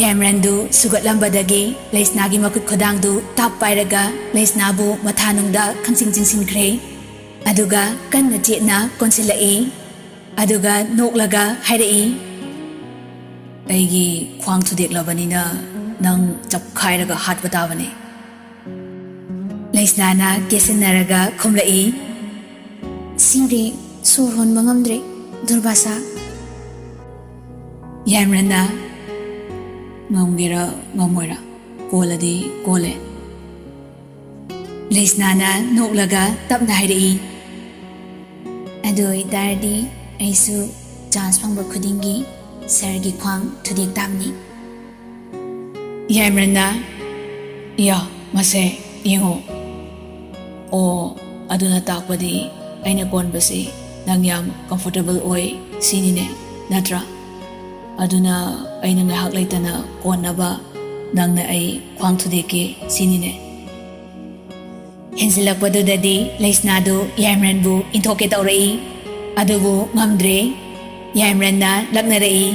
ꯌꯥꯏꯃꯔꯟꯗꯨ ꯁꯨꯒꯠꯂꯝꯕꯗꯒꯤ ꯂꯩꯁꯅꯥꯒꯤ ꯃꯈꯨꯠ ꯈꯨꯗꯥꯡꯗꯨ ꯇꯥꯞ ꯄꯥꯏꯔꯒ ꯂꯩꯁꯅꯥꯕꯨ ꯃꯊꯥꯅꯨꯡꯗ ꯈꯪꯆꯤꯡ ꯆꯤꯡꯁꯤꯟꯈ꯭ꯔꯦ꯫ ꯑꯗꯨꯒ ꯀꯟꯅ ꯆꯦꯠꯅ ꯀꯣꯟꯁꯤꯜꯂꯛꯏ꯫ ꯑꯗꯨꯒ ꯅꯣꯛꯂꯒ ꯍꯥꯏꯔꯛꯏ, "ꯑꯩꯒꯤ ꯈ꯭ꯋꯥꯡ ꯊꯨꯗꯦꯛꯂꯕꯅꯤꯅ ꯅꯪ ꯆꯞꯈꯥꯏꯔꯒ ꯍꯥꯠꯄ ꯇꯥꯕꯅꯤ꯫" ꯂꯩꯁꯅꯥꯅ ꯀꯦꯁꯤꯟꯅꯔꯒ ꯈꯨꯝꯂꯛꯏ, "ꯁꯤꯔꯦ, ꯁꯣꯔ ꯍꯣꯟꯕ ꯉꯝꯗ꯭ꯔꯦ, ꯗꯨꯔꯕꯥꯁꯥ꯫" ꯌꯥꯏꯃꯔꯟꯅ, "ꯉꯝꯒꯦꯔꯥ ꯉꯝꯃꯣꯏꯔꯥ, ꯀꯣꯜꯂꯗꯤ ꯀꯣꯜꯂꯦ꯫" ꯂꯩꯁꯅꯥꯅ ꯅꯣꯛꯂꯒ ꯇꯞꯅ ꯍꯥꯏꯔꯛꯏ, "ꯑꯗꯨ ꯑꯣꯏꯇꯥꯔꯗꯤ ꯑꯩꯁꯨ ꯆꯥꯟꯁ ꯐꯪꯕ ꯈꯨꯗꯤꯡꯒꯤ ꯁꯥꯔꯒꯤ ꯈ꯭ꯋꯥꯡ ꯊꯨꯗꯦꯛ ꯇꯥꯕꯅꯤ꯫" ꯌꯥꯏꯃꯔꯟꯅ, "ꯌꯥ, ꯃꯁꯦ ꯌꯦꯡꯉꯣ꯫ ꯑꯣ, ꯑꯗꯨꯅ ꯇꯥꯛꯄꯗꯤ ꯑꯩꯅ ꯀꯣꯟꯕꯁꯤ ꯅꯪ ꯌꯥꯝ ꯀꯝꯐꯣꯔꯇꯦꯕꯜ ꯑꯣꯏ ꯁꯤꯅꯤꯅꯦ, ꯅꯠꯇ꯭ꯔꯥ? ꯑꯗꯨꯅ ꯑꯩꯅ ꯉꯥꯏꯍꯥꯛ ꯂꯩꯇꯅ ꯀꯣꯟꯅꯕ ꯅꯪꯅ ꯑꯩ ꯈ꯭ꯋꯥꯡ ꯊꯨꯗꯦꯛꯀꯦ ꯁꯤꯅꯤꯅꯦ꯫" ꯍꯦꯟꯖꯤꯜꯂꯛꯄꯗꯨꯗꯗꯤ ꯂꯩꯁꯅꯥꯗꯨ ꯌꯥꯏꯃꯔꯟꯕꯨ ꯏꯟꯊꯣꯛꯀꯦ ꯇꯧꯔꯛꯏ꯫ ꯑꯗꯨꯕꯨ ꯉꯝꯗ꯭ꯔꯦ꯫ ꯌꯥꯏꯃꯔꯟꯅ ꯂꯛꯅꯔꯛꯏ,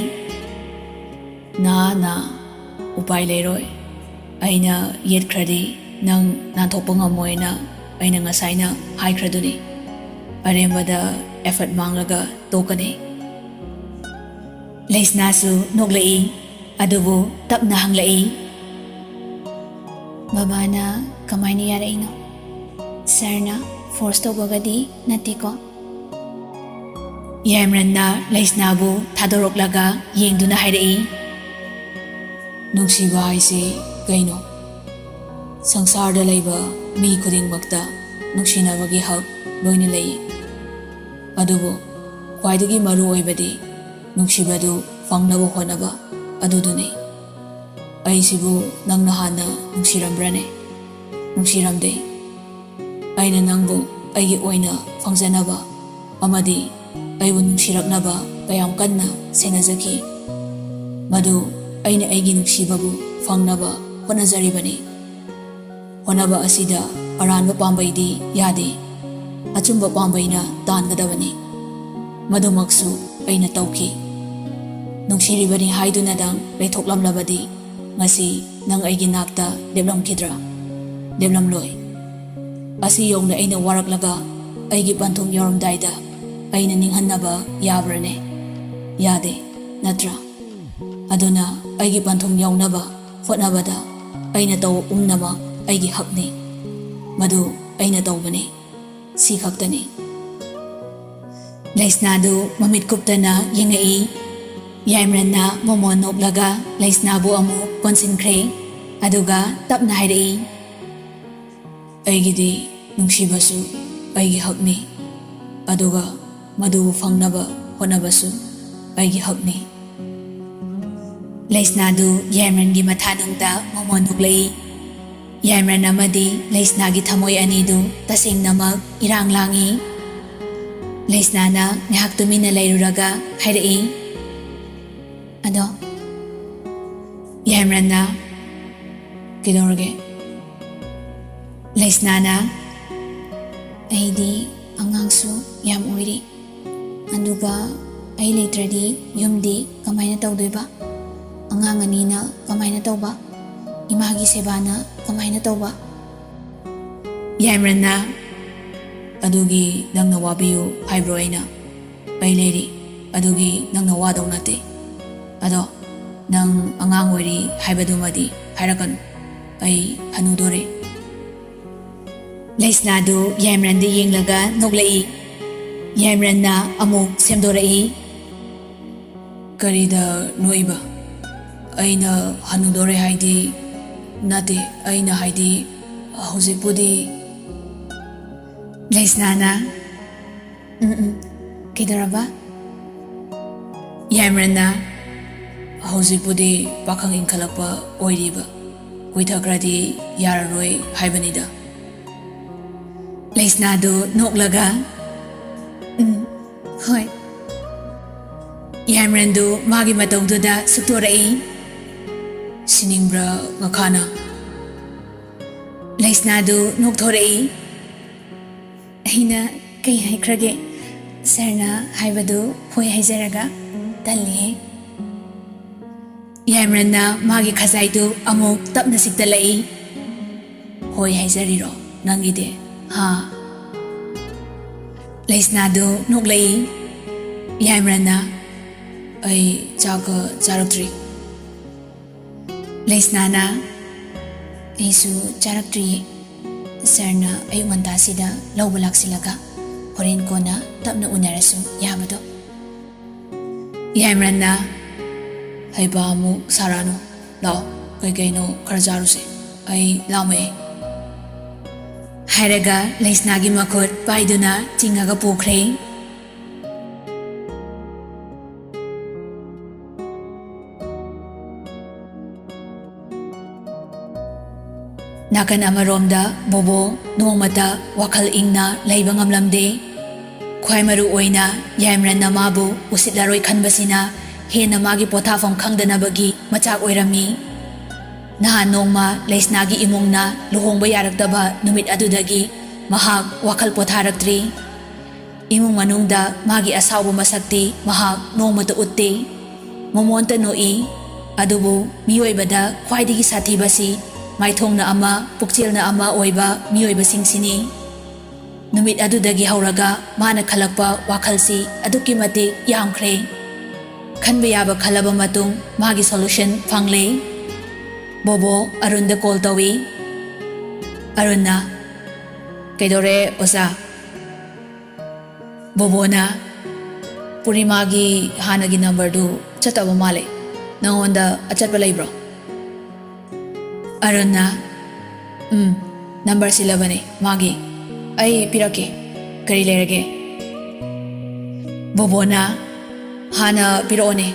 "ꯅꯥ, ꯅꯥ, ꯎꯄꯥꯏ ꯂꯩꯔꯣꯏ꯫ ꯑꯩꯅ ꯌꯦꯠꯈ꯭ꯔꯗꯤ ꯅꯪ ꯅꯥꯟꯊꯣꯛꯄ ꯉꯝꯃꯣꯏꯅ ꯑꯩꯅ ꯉꯁꯥꯏꯅ ꯍꯥꯏꯈ꯭ꯔꯗꯨꯅꯤ, ꯑꯔꯦꯝꯕꯗ effort ꯃꯥꯡꯂꯒ ꯇꯣꯛꯀꯅꯤ꯫ ꯂꯩꯁꯅꯥꯁꯨ ꯅꯣꯛꯂꯛꯏ, ꯑꯗꯨꯕꯨ ꯇꯞꯅ ꯍꯪꯂꯛꯏ, "ꯕꯕꯥꯅ ꯀꯃꯥꯏꯅ ꯌꯥꯔꯛꯏꯅꯣ? ꯁꯥꯔꯅ force ꯇꯧꯕꯒꯗꯤ ꯅꯠꯇꯦꯀꯣ?" ꯌꯥꯏꯃꯔꯟꯅ ꯂꯩꯁꯅꯥꯕꯨ ꯊꯥꯗꯣꯔꯛꯂꯒ ꯌꯦꯡꯗꯨꯅ ꯍꯥꯏꯔꯛꯏ, "ꯅꯨꯡꯁꯤꯕ ꯍꯥꯏꯁꯦ ꯀꯩꯅꯣ? ꯁꯪꯁꯥꯔꯗ ꯂꯩꯕ ꯃꯤ ꯈꯨꯗꯤꯡꯃꯛꯇ ꯅꯨꯡꯁꯤꯅꯕꯒꯤ ꯍꯛ ꯂꯣꯏꯅ ꯂꯩ꯫ ꯑꯗꯨꯕꯨ ꯈ꯭ꯋꯥꯏꯗꯒꯤ ꯃꯔꯨ ꯑꯣꯏꯕꯗꯤ ꯅꯨꯡꯁꯤꯕꯗꯨ ꯐꯪꯅꯕ ꯍꯣꯠꯅꯕ ꯑꯗꯨꯗꯨꯅꯤ꯫ ꯑꯩꯁꯤꯕꯨ ꯅꯪꯅ ꯍꯥꯟꯅ ꯅꯨꯡꯁꯤꯔꯝꯕ꯭ꯔꯅꯦ? ꯅꯨꯡꯁꯤꯔꯝꯗꯦ꯫ ꯑꯩꯅ ꯅꯪꯕꯨ ꯑꯩꯒꯤ ꯑꯣꯏꯅ ꯐꯪꯖꯅꯕ ꯑꯃꯗꯤ ꯑꯩꯕꯨ ꯅꯨꯡꯁꯤꯔꯛꯅꯕ ꯀꯌꯥꯝ ꯀꯟꯅ ꯁꯦꯟꯅꯖꯈꯤ꯫ ꯃꯗꯨ ꯑꯩꯅ ꯑꯩꯒꯤ ꯅꯨꯡꯁꯤꯕꯕꯨ ꯐꯪꯅꯕ ꯍꯣꯠꯅꯖꯔꯤꯕꯅꯤ꯫ ꯍꯣꯠꯅꯕ ꯑꯁꯤꯗ ꯑꯔꯥꯟꯕ ꯄꯥꯝꯕꯩꯗꯤ ꯌꯥꯗꯦ꯫ ꯑꯆꯨꯝꯕ ꯄꯥꯝꯕꯩꯅ ꯇꯥꯟꯒꯗꯕꯅꯤ꯫ ꯃꯗꯨꯃꯛꯁꯨ ꯑꯩꯅ ꯇꯧꯈꯤ꯫ ꯅꯨꯡꯁꯤꯔꯤꯕꯅꯤ ꯍꯥꯏꯗꯨꯅꯗꯪ ꯂꯩꯊꯣꯛꯂꯝꯂꯕꯗꯤ ꯉꯁꯤ ꯅꯪ ꯑꯩꯒꯤ ꯅꯥꯛꯇ ꯂꯦꯞꯂꯝꯈꯤꯗ꯭ꯔꯥ? ꯂꯦꯞꯂꯝꯂꯣꯏ꯫ ꯑꯁꯤ ꯌꯧꯅ ꯑꯩꯅ ꯋꯥꯔꯛꯂꯒ ꯑꯩꯒꯤ ꯄꯟꯊꯨꯡ ꯌꯧꯔꯝꯗꯥꯏꯗ ꯑꯩꯅ ꯅꯤꯡꯍꯟꯅꯕ ꯌꯥꯕ꯭ꯔꯅꯦ? ꯌꯥꯗꯦ, ꯅꯠꯇ꯭ꯔꯥ? ꯑꯗꯨꯅ ꯑꯩꯒꯤ ꯄꯟꯊꯨꯡ ꯌꯧꯅꯕ ꯍꯣꯠꯅꯕꯗ ꯑꯩꯅ ꯇꯧꯕ ꯄꯨꯝꯅꯃꯛ ꯑꯩꯒꯤ ꯍꯛꯅꯤ꯫ ꯃꯗꯨ ꯑꯩꯅ ꯇꯧꯕꯅꯤ꯫ ꯁꯤ ꯈꯛꯇꯅꯤ꯫" ꯂꯩꯁꯅꯥꯗꯨ ꯃꯃꯤꯠ ꯀꯨꯞꯇꯅ ꯌꯦꯡꯉꯛꯏ꯫ ꯌꯥꯏꯃꯔꯟꯅ ꯃꯣꯃꯣꯟ ꯅꯣꯛꯂꯒ ꯂꯩꯁꯅꯥꯕꯨ ꯑꯃꯨꯛ ꯀꯣꯟꯁꯤꯟꯈ꯭ꯔꯦ꯫ ꯑꯗꯨꯒ ꯇꯞꯅ ꯍꯥꯏꯔꯛꯏ, "ꯑꯩꯒꯤꯗꯤ ꯅꯨꯡꯁꯤꯕꯁꯨ ꯑꯩꯒꯤ ꯍꯛꯅꯤ, ꯑꯗꯨꯒ ꯃꯗꯨꯕꯨ ꯐꯪꯅꯕ ꯍꯣꯠꯅꯕꯁꯨ ꯑꯩꯒꯤ ꯍꯛꯅꯤ꯫" ꯂꯩꯁꯅꯥꯗꯨ ꯌꯥꯏꯃꯔꯟꯒꯤ ꯃꯊꯥꯅꯨꯡꯗ ꯃꯣꯃꯣꯟ ꯅꯣꯛꯂꯛꯏ꯫ ꯌꯥꯏꯃꯔꯟ ꯑꯃꯗꯤ ꯂꯩꯁꯅꯥꯒꯤ ꯊꯃꯣꯏ ꯑꯅꯤꯗꯨ ꯇꯁꯦꯡꯅꯃꯛ ꯏꯔꯥꯡ ꯂꯥꯡꯏ꯫ ꯂꯩꯁꯅꯥꯅ ꯉꯥꯏꯍꯥꯛ ꯇꯨꯃꯤꯟꯅ ꯂꯩꯔꯨꯔꯒ ꯍꯥꯏꯔꯛꯏ, "ꯑꯗꯣ?" ꯌꯥꯏꯃꯔꯟꯅ, "ꯀꯩꯗꯧꯔꯒꯦ?" ꯂꯩꯁꯅꯥꯅ, "ꯑꯩꯗꯤ ꯑꯉꯥꯡꯁꯨ ꯌꯥꯝ ꯑꯣꯏꯔꯤ, ꯑꯗꯨꯒ ꯑꯩ ꯂꯩꯇ꯭ꯔꯗꯤ ꯌꯨꯝꯗꯤ ꯀꯃꯥꯏꯅ ꯇꯧꯗꯣꯏꯕ? ꯑꯉꯥꯡ ꯑꯅꯤꯅ ꯀꯃꯥꯏꯅ ꯇꯧꯕ? ꯏꯃꯥꯒꯤ ꯁꯦꯕꯥꯅ ꯀꯃꯥꯏꯅ ꯇꯧꯕ?" ꯌꯥꯏꯃꯔꯟꯅ, "ꯑꯗꯨꯒꯤ ꯅꯪꯅ ꯋꯥꯕꯤꯌꯨ ꯍꯥꯏꯕ꯭ꯔꯣ ꯑꯩꯅ? ꯑꯩ ꯂꯩꯔꯤ, ꯑꯗꯨꯒꯤ ꯅꯪꯅ ꯋꯥꯗꯧ ꯅꯠꯇꯦ꯫ ꯑꯗꯣ ꯅꯪ ꯑꯉꯥꯡ ꯑꯣꯏꯔꯤ ꯍꯥꯏꯕꯗꯨꯃꯗꯤ ꯍꯥꯏꯔꯛꯀꯅꯨ꯫ ꯑꯩ ꯍꯅꯨꯗꯣꯔꯦ꯫" ꯂꯩꯁꯅꯥꯗꯨ ꯌꯥꯏꯃꯔꯟꯗ ꯌꯦꯡꯂꯒ ꯅꯣꯛꯂꯛꯏ꯫ ꯌꯥꯏꯃꯔꯟꯅ ꯑꯃꯨꯛ ꯁꯦꯝꯗꯣꯔꯛꯏ꯫ "ꯀꯔꯤꯗ ꯅꯣꯛꯏꯕ? ꯑꯩꯅ ꯍꯅꯨꯗꯣꯔꯦ ꯍꯥꯏꯗꯤ ꯅꯠꯇꯦ, ꯑꯩꯅ ꯍꯥꯏꯗꯤ ꯍꯧꯖꯤꯛꯄꯨꯗꯤ꯫" ꯂꯩꯁꯅꯥꯅ, "ꯎꯝ, ꯎꯝ, ꯀꯩꯗꯧꯔꯕ?" ꯌꯥꯏꯃꯔꯟꯅ, "ꯍꯧꯖꯤꯛꯄꯨꯗꯤ ꯄꯥꯈꯪ ꯏꯟꯈꯠꯂꯛꯄ ꯑꯣꯏꯔꯤꯕ, ꯀꯨꯏꯊꯈ꯭ꯔꯗꯤ ꯌꯥꯔꯔꯣꯏ ꯍꯥꯏꯕꯅꯤꯗ꯫" ꯂꯩꯁꯅꯥꯗꯨ ꯅꯣꯛꯂꯒ, "ꯎꯝ, ꯍꯣꯏ꯫" ꯌꯥꯏꯃꯔꯟꯗꯨ ꯃꯥꯒꯤ ꯃꯇꯧꯗꯨꯗ ꯁꯨꯛꯇꯣꯔꯛꯏ꯫ "ꯁꯤꯅꯤꯡꯕ꯭ꯔꯥ ꯉꯈꯥꯅ?" ꯂꯩꯁꯅꯥꯗꯨ ꯅꯣꯛꯊꯣꯔꯛꯏ꯫ "ꯑꯩꯅ ꯀꯩ ꯍꯥꯏꯈ꯭ꯔꯒꯦ? ꯁꯥꯔꯅ ꯍꯥꯏꯕꯗꯨ ꯍꯣꯏ ꯍꯥꯏꯖꯔꯒ ꯇꯜꯂꯤꯍꯦ꯫" ꯌꯥꯏꯃꯔꯟꯅ ꯃꯥꯒꯤ ꯈꯖꯥꯏꯗꯨ ꯑꯃꯨꯛ ꯇꯞꯅ ꯁꯤꯛꯇꯠꯂꯛꯏ꯫ "ꯍꯣꯏ ꯍꯥꯏꯖꯔꯤꯔꯣ ꯅꯪꯒꯤꯗꯤ, ꯍꯥ?" ꯂꯩꯁꯅꯥꯗꯨ ꯅꯣꯛꯂꯛꯏ꯫ ꯌꯥꯏꯃꯔꯟꯅ, "ꯑꯩ ꯆꯥꯛꯀ ꯆꯥꯔꯛꯇ꯭ꯔꯤ꯫" ꯂꯩꯁꯅꯥꯅ, "ꯑꯩꯁꯨ ꯆꯥꯔꯛꯇ꯭ꯔꯤꯌꯦ꯫ ꯁꯥꯔꯅ ꯑꯌꯨꯛ ꯉꯟꯇꯥꯁꯤꯗ ꯂꯧꯕ ꯂꯥꯛꯁꯤꯜꯂꯒ ꯍꯣꯔꯦꯟ ꯀꯣꯟꯅ ꯇꯞꯅ ꯎꯅꯔꯁꯨ ꯌꯥꯕꯗꯣ꯫" ꯌꯥꯏꯃꯔꯟꯅ, "ꯍꯩꯄꯥ ꯑꯃꯨꯛ ꯁꯥꯔꯛꯑꯅꯨ꯫ ꯂꯥꯛꯑꯣ, ꯀꯩꯀꯩꯅꯣ ꯈꯔ ꯆꯥꯔꯨꯁꯦ꯫ ꯑꯩ ꯂꯥꯝꯃꯛꯑꯦ꯫" ꯍꯥꯏꯔꯒ ꯂꯩꯁꯅꯥꯒꯤ ꯃꯈꯨꯠ ꯄꯥꯏꯗꯨꯅ ꯆꯤꯡꯉꯒ ꯄꯨꯈ꯭ꯔꯦ꯫ ꯅꯥꯀꯟ ꯑꯃꯔꯣꯝꯗ ꯕꯣꯕꯣ ꯅꯣꯡꯃꯇ ꯋꯥꯈꯜ ꯏꯪꯅ ꯂꯩꯕ ꯉꯝꯂꯝꯗꯦ꯫ ꯈ꯭ꯋꯥꯏ ꯃꯔꯨ ꯑꯣꯏꯅ ꯌꯥꯏꯃꯔꯟꯅ ꯃꯥꯕꯨ ꯎꯁꯤꯠꯂꯔꯣꯏ ꯈꯟꯕꯁꯤꯅ ꯍꯦꯟꯅ ꯃꯥꯒꯤ ꯄꯣꯊꯥꯐꯝ ꯈꯪꯗꯅꯕꯒꯤ ꯃꯆꯥꯛ ꯑꯣꯏꯔꯝꯃꯤ꯫ ꯅꯍꯥꯟ ꯅꯣꯡꯃ ꯂꯩꯁꯅꯥꯒꯤ ꯏꯃꯨꯡꯅ ꯂꯨꯍꯣꯡꯕ ꯌꯥꯔꯛꯇꯕ ꯅꯨꯃꯤꯠ ꯑꯗꯨꯗꯒꯤ ꯃꯍꯥꯛ ꯋꯥꯈꯜ ꯄꯣꯊꯥꯔꯛꯇ꯭ꯔꯤ꯫ ꯏꯃꯨꯡ ꯃꯅꯨꯡꯗ ꯃꯥꯒꯤ ꯑꯁꯥꯎꯕ ꯃꯁꯛꯇꯤ ꯃꯍꯥꯛ ꯅꯣꯡꯃꯇ ꯎꯠꯇꯦ꯫ ꯃꯃꯣꯟꯇ ꯅꯣꯛꯏ꯫ ꯑꯗꯨꯕꯨ ꯃꯤꯑꯣꯏꯕꯗ ꯈ꯭ꯋꯥꯏꯗꯒꯤ ꯁꯥꯊꯤꯕꯁꯤ ꯃꯥꯏꯊꯣꯡꯅ ꯑꯃ, ꯄꯨꯛꯆꯦꯜꯅ ꯑꯃ ꯑꯣꯏꯕ ꯃꯤꯑꯣꯏꯕꯁꯤꯡꯁꯤꯅꯤ꯫ ꯅꯨꯃꯤꯠ ꯑꯗꯨꯗꯒꯤ ꯍꯧꯔꯒ ꯃꯥꯅ ꯈꯜꯂꯛꯄ ꯋꯥꯈꯜꯁꯤ ꯑꯗꯨꯛꯀꯤ ꯃꯇꯤꯛ ꯌꯥꯝꯈ꯭ꯔꯦ꯫ ꯈꯟꯕ ꯌꯥꯕ ꯈꯜꯂꯕ ꯃꯇꯨꯡ ꯃꯥꯒꯤ solution ꯐꯪꯂꯦ꯫ ꯕꯣꯕꯣ ꯑꯔꯨꯟꯗ call ꯇꯧꯏ꯫ ꯑꯔꯨꯟꯅ, "ꯀꯩꯗꯧꯔꯦ ꯑꯣꯖꯥ?" ꯕꯣꯕꯣꯅ, "ꯄꯨꯔꯅꯤꯃꯥꯒꯤ ꯍꯥꯟꯅꯒꯤ numberꯗꯨ ꯆꯠꯇꯕ ꯃꯥꯜꯂꯦ꯫ ꯅꯉꯣꯟꯗ ꯑꯆꯠꯄ ꯂꯩꯕ꯭ꯔꯣ?" ꯑꯔꯨꯟꯅ, "ꯎꯝ, number ꯁꯤꯜꯂꯕꯅꯦ ꯃꯥꯒꯤ꯫ ꯑꯩ ꯄꯤꯔꯛꯀꯦ꯫ ꯀꯔꯤ ꯂꯩꯔꯒꯦ?" ꯕꯣꯕꯣꯅ, "ꯍꯥꯟꯅ ꯄꯤꯔꯛꯑꯣꯅꯦ,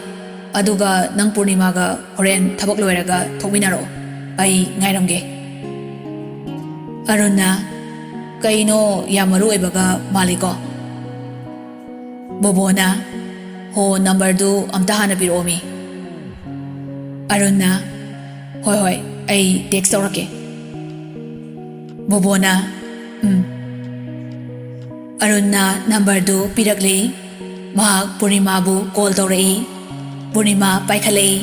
ꯑꯗꯨꯒ ꯅꯪ ꯄꯨꯔꯅꯤꯃꯥꯒ ꯍꯣꯔꯦꯟ ꯊꯕꯛ ꯂꯣꯏꯔꯒ ꯊꯣꯛꯃꯤꯟꯅꯔꯛꯑꯣ꯫ ꯑꯩ ꯉꯥꯏꯔꯝꯒꯦ꯫" ꯑꯔꯨꯟꯅ, "ꯀꯩꯅꯣ ꯌꯥꯝ ꯃꯔꯨ ꯑꯣꯏꯕꯒ ꯃꯥꯜꯂꯤꯀꯣ?" ꯕꯣꯕꯣꯅ, "ꯍꯣ, numberꯗꯨ ꯑꯝꯇ ꯍꯥꯟꯅ ꯄꯤꯔꯛꯑꯣꯃꯤ꯫" ꯑꯔꯨꯟꯅ, "ꯍꯣꯏ, ꯍꯣꯏ, ꯑꯩ text ꯇꯧꯔꯛꯀꯦ꯫" ꯕꯣꯕꯣꯅ, "ꯎꯝ꯫" ꯑꯔꯨꯟꯅ numberꯗꯨ ꯄꯤꯔꯛꯂꯦ꯫ ꯃꯍꯥꯛ ꯄꯨꯔꯅꯤꯃꯥꯕꯨ call ꯇꯧꯔꯛꯏ꯫ ꯄꯨꯔꯅꯤꯃꯥ ꯄꯥꯏꯈꯠꯂꯛꯏ꯫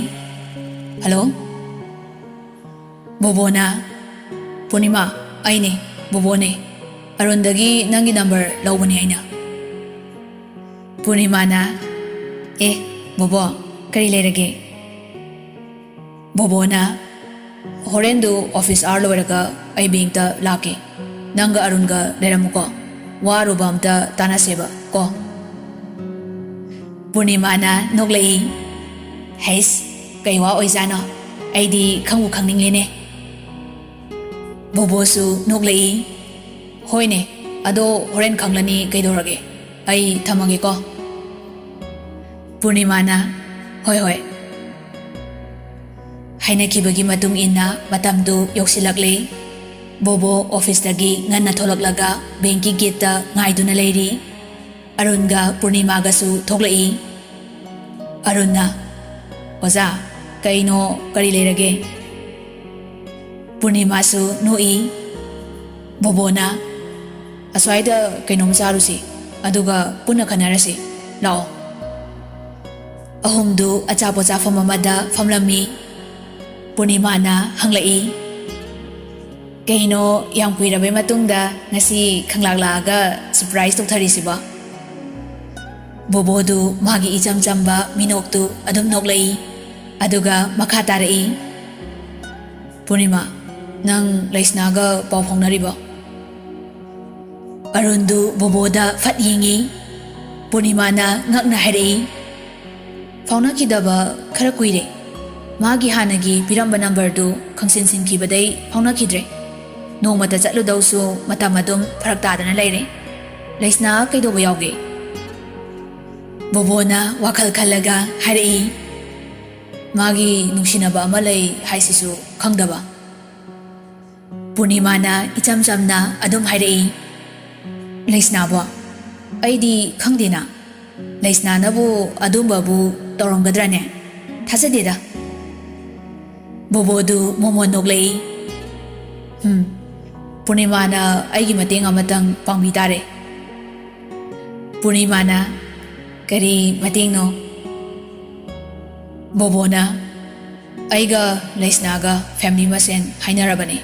"Hello?" ꯕꯣꯕꯣꯅ, "ꯄꯨꯔꯅꯤꯃꯥ, ꯑꯩꯅꯦ, ꯕꯣꯕꯣꯅꯦ꯫ ꯑꯔꯨꯟꯗꯒꯤ ꯅꯪꯒꯤ number ꯂꯧꯕꯅꯦ ꯑꯩꯅ꯫" ꯄꯨꯔꯅꯤꯃꯥꯅ, "ꯑꯦ, ꯕꯣꯕꯣ, ꯀꯔꯤ ꯂꯩꯔꯒꯦ?" ꯕꯣꯕꯣꯅ, "ꯍꯣꯔꯦꯟꯗꯨ office hour ꯂꯣꯏꯔꯒ ꯑꯩ bankꯇ ꯂꯥꯛꯀꯦ꯫ ꯅꯪꯒ ꯑꯔꯨꯟꯒ ꯂꯩꯔꯝꯃꯨꯀꯣ꯫ ꯋꯥꯔꯨꯕ ꯑꯝꯇ ꯇꯥꯟꯅꯁꯦꯕ ꯀꯣ꯫" ꯄꯨꯔꯅꯤꯃꯥꯅ ꯅꯣꯛꯂꯛꯏ꯫ "ꯍꯩꯁ, ꯀꯩ ꯋꯥ ꯑꯣꯏꯖꯥꯠꯅꯣ? ꯑꯩꯗꯤ ꯈꯪꯕꯨ ꯈꯪꯅꯤꯡꯂꯦꯅꯦ꯫" ꯕꯣꯕꯣꯁꯨ ꯅꯣꯛꯂꯛꯏ꯫ "ꯍꯣꯏꯅꯦ, ꯑꯗꯣ ꯍꯣꯔꯦꯟ ꯈꯪꯂꯅꯤ ꯀꯩꯗꯧꯔꯒꯦ꯫ ꯑꯩ ꯊꯝꯃꯒꯦꯀꯣ꯫" ꯄꯨꯔꯅꯤꯃꯥꯅ, "ꯍꯣꯏ, ꯍꯣꯏ꯫" ꯍꯥꯏꯅꯈꯤꯕꯒꯤ ꯃꯇꯨꯡ ꯏꯟꯅ ꯃꯇꯝꯗꯨ ꯌꯧꯁꯤꯜꯂꯛꯂꯦ꯫ ꯕꯣꯕꯣ officeꯇꯒꯤ ꯉꯟꯅ ꯊꯣꯛꯂꯛꯂꯒ bankꯀꯤ gateꯇ ꯉꯥꯏꯗꯨꯅ ꯂꯩꯔꯤ꯫ ꯑꯔꯨꯟꯒ ꯄꯨꯔꯅꯤꯃꯥꯒꯁꯨ ꯊꯣꯛꯂꯛꯏ꯫ ꯑꯔꯨꯟꯅ, "ꯑꯣꯖꯥ, ꯀꯩꯅꯣ, ꯀꯔꯤ ꯂꯩꯔꯒꯦ?" ꯄꯨꯔꯅꯤꯃꯥꯁꯨ ꯅꯣꯛꯏ꯫ ꯕꯣꯕꯣꯅ, "ꯑꯁ꯭ꯋꯥꯏꯗ ꯀꯩꯅꯣꯝ ꯆꯥꯔꯨꯁꯤ, ꯑꯗꯨꯒ ꯄꯨꯟꯅ ꯈꯟꯅꯔꯁꯤ꯫ ꯂꯥꯛꯑꯣ꯫" ꯑꯍꯨꯝꯗꯨ ꯑꯆꯥꯄꯣꯠ ꯆꯥꯐꯝ ꯑꯃꯗ ꯐꯝꯂꯝꯃꯤ꯫ ꯄꯨꯔꯅꯤꯃꯥꯅ ꯍꯪꯂꯛꯏ, ꯀꯩꯅꯣ, ꯌꯥꯝ ꯀꯨꯏꯔꯕꯩ ꯃꯇꯨꯡꯗ ꯉꯁꯤ ꯈꯪꯂꯥꯛ ꯂꯥꯛꯑꯒ ꯁꯔꯄ꯭ꯔꯥꯏꯖ ꯇꯧꯊꯔꯤꯁꯤꯕꯣ? ꯕꯣꯕꯣꯗꯨ ꯃꯥꯒꯤ ꯏꯆꯝ ꯆꯝꯕ ꯃꯤꯅꯣꯛꯇꯨ ꯑꯗꯨꯝ ꯅꯣꯛꯂꯛꯏ꯫ ꯑꯗꯨꯒ ꯃꯈꯥ ꯇꯥꯔꯛꯏ, "ꯄꯨꯔꯅꯤꯃꯥ, ꯅꯪ ꯂꯩꯁꯅꯥꯒ ꯄꯥꯎ ꯐꯥꯎꯅꯔꯤꯕꯣ?" ꯑꯔꯨꯟꯗꯨ ꯕꯣꯕꯣꯗ ꯐꯠ ꯌꯦꯡꯉꯤ꯫ ꯄꯨꯔꯅꯤꯃꯥꯅ ꯉꯛꯅ ꯍꯥꯏꯔꯛꯏ, "ꯐꯥꯎꯅꯈꯤꯗꯕ ꯈꯔ ꯀꯨꯏꯔꯦ꯫ ꯃꯥꯒꯤ ꯍꯥꯟꯅꯒꯤ ꯄꯤꯔꯝꯕ ꯅꯝꯕꯔꯗꯨ ꯈꯪꯁꯤꯟ ꯁꯤꯟꯈꯤꯕꯗꯩ ꯐꯥꯎꯅꯈꯤꯗ꯭ꯔꯦ꯫ ꯅꯣꯡꯃꯇ ꯆꯠꯂꯨꯗꯧꯁꯨ ꯃꯇꯝ ꯑꯗꯨꯝ ꯐꯔꯛ ꯇꯥꯗꯅ ꯂꯩꯔꯦ꯫ ꯂꯩꯁꯅꯥ ꯀꯩꯗꯧꯕ ꯌꯥꯎꯒꯦ?" ꯕꯣꯕꯣꯅ ꯋꯥꯈꯜ ꯈꯜꯂꯒ ꯍꯥꯏꯔꯛꯏ, "ꯃꯥꯒꯤ ꯅꯨꯡꯁꯤꯅꯕ ꯑꯃ ꯂꯩ ꯍꯥꯏꯁꯤꯁꯨ ꯈꯪꯗꯕ?" ꯄꯨꯔꯅꯤꯃꯥꯅ ꯏꯆꯝ ꯆꯝꯅ ꯑꯗꯨꯝ ꯍꯥꯏꯔꯛꯏ, "ꯂꯩꯁꯅꯥꯕꯣ? ꯑꯩꯗꯤ ꯈꯪꯗꯦꯅ꯫ ꯂꯩꯁꯅꯥꯅꯕꯨ ꯑꯗꯨꯝꯕꯕꯨ ꯇꯧꯔꯝꯒꯗ꯭ꯔꯅꯦ? ꯊꯥꯖꯗꯦꯗ꯫" ꯕꯣꯕꯣꯗꯨ ꯃꯣꯃꯣꯟ ꯅꯣꯛꯂꯛꯏ꯫ "ꯍꯝ, ꯄꯨꯔꯅꯤꯃꯥꯅ ꯑꯩꯒꯤ ꯃꯇꯦꯡ ꯑꯃꯇꯪ ꯄꯥꯡꯕꯤ ꯇꯥꯔꯦ꯫" ꯄꯨꯔꯅꯤꯃꯥꯅ, "ꯀꯔꯤ ꯃꯇꯦꯡꯅꯣ?" ꯕꯣꯕꯣꯅ, "ꯑꯩꯒ ꯂꯩꯁꯅꯥꯒ ꯐꯦꯃꯤꯂꯤ ꯃꯁꯦꯟ ꯍꯥꯏꯅꯔꯕꯅꯤ꯫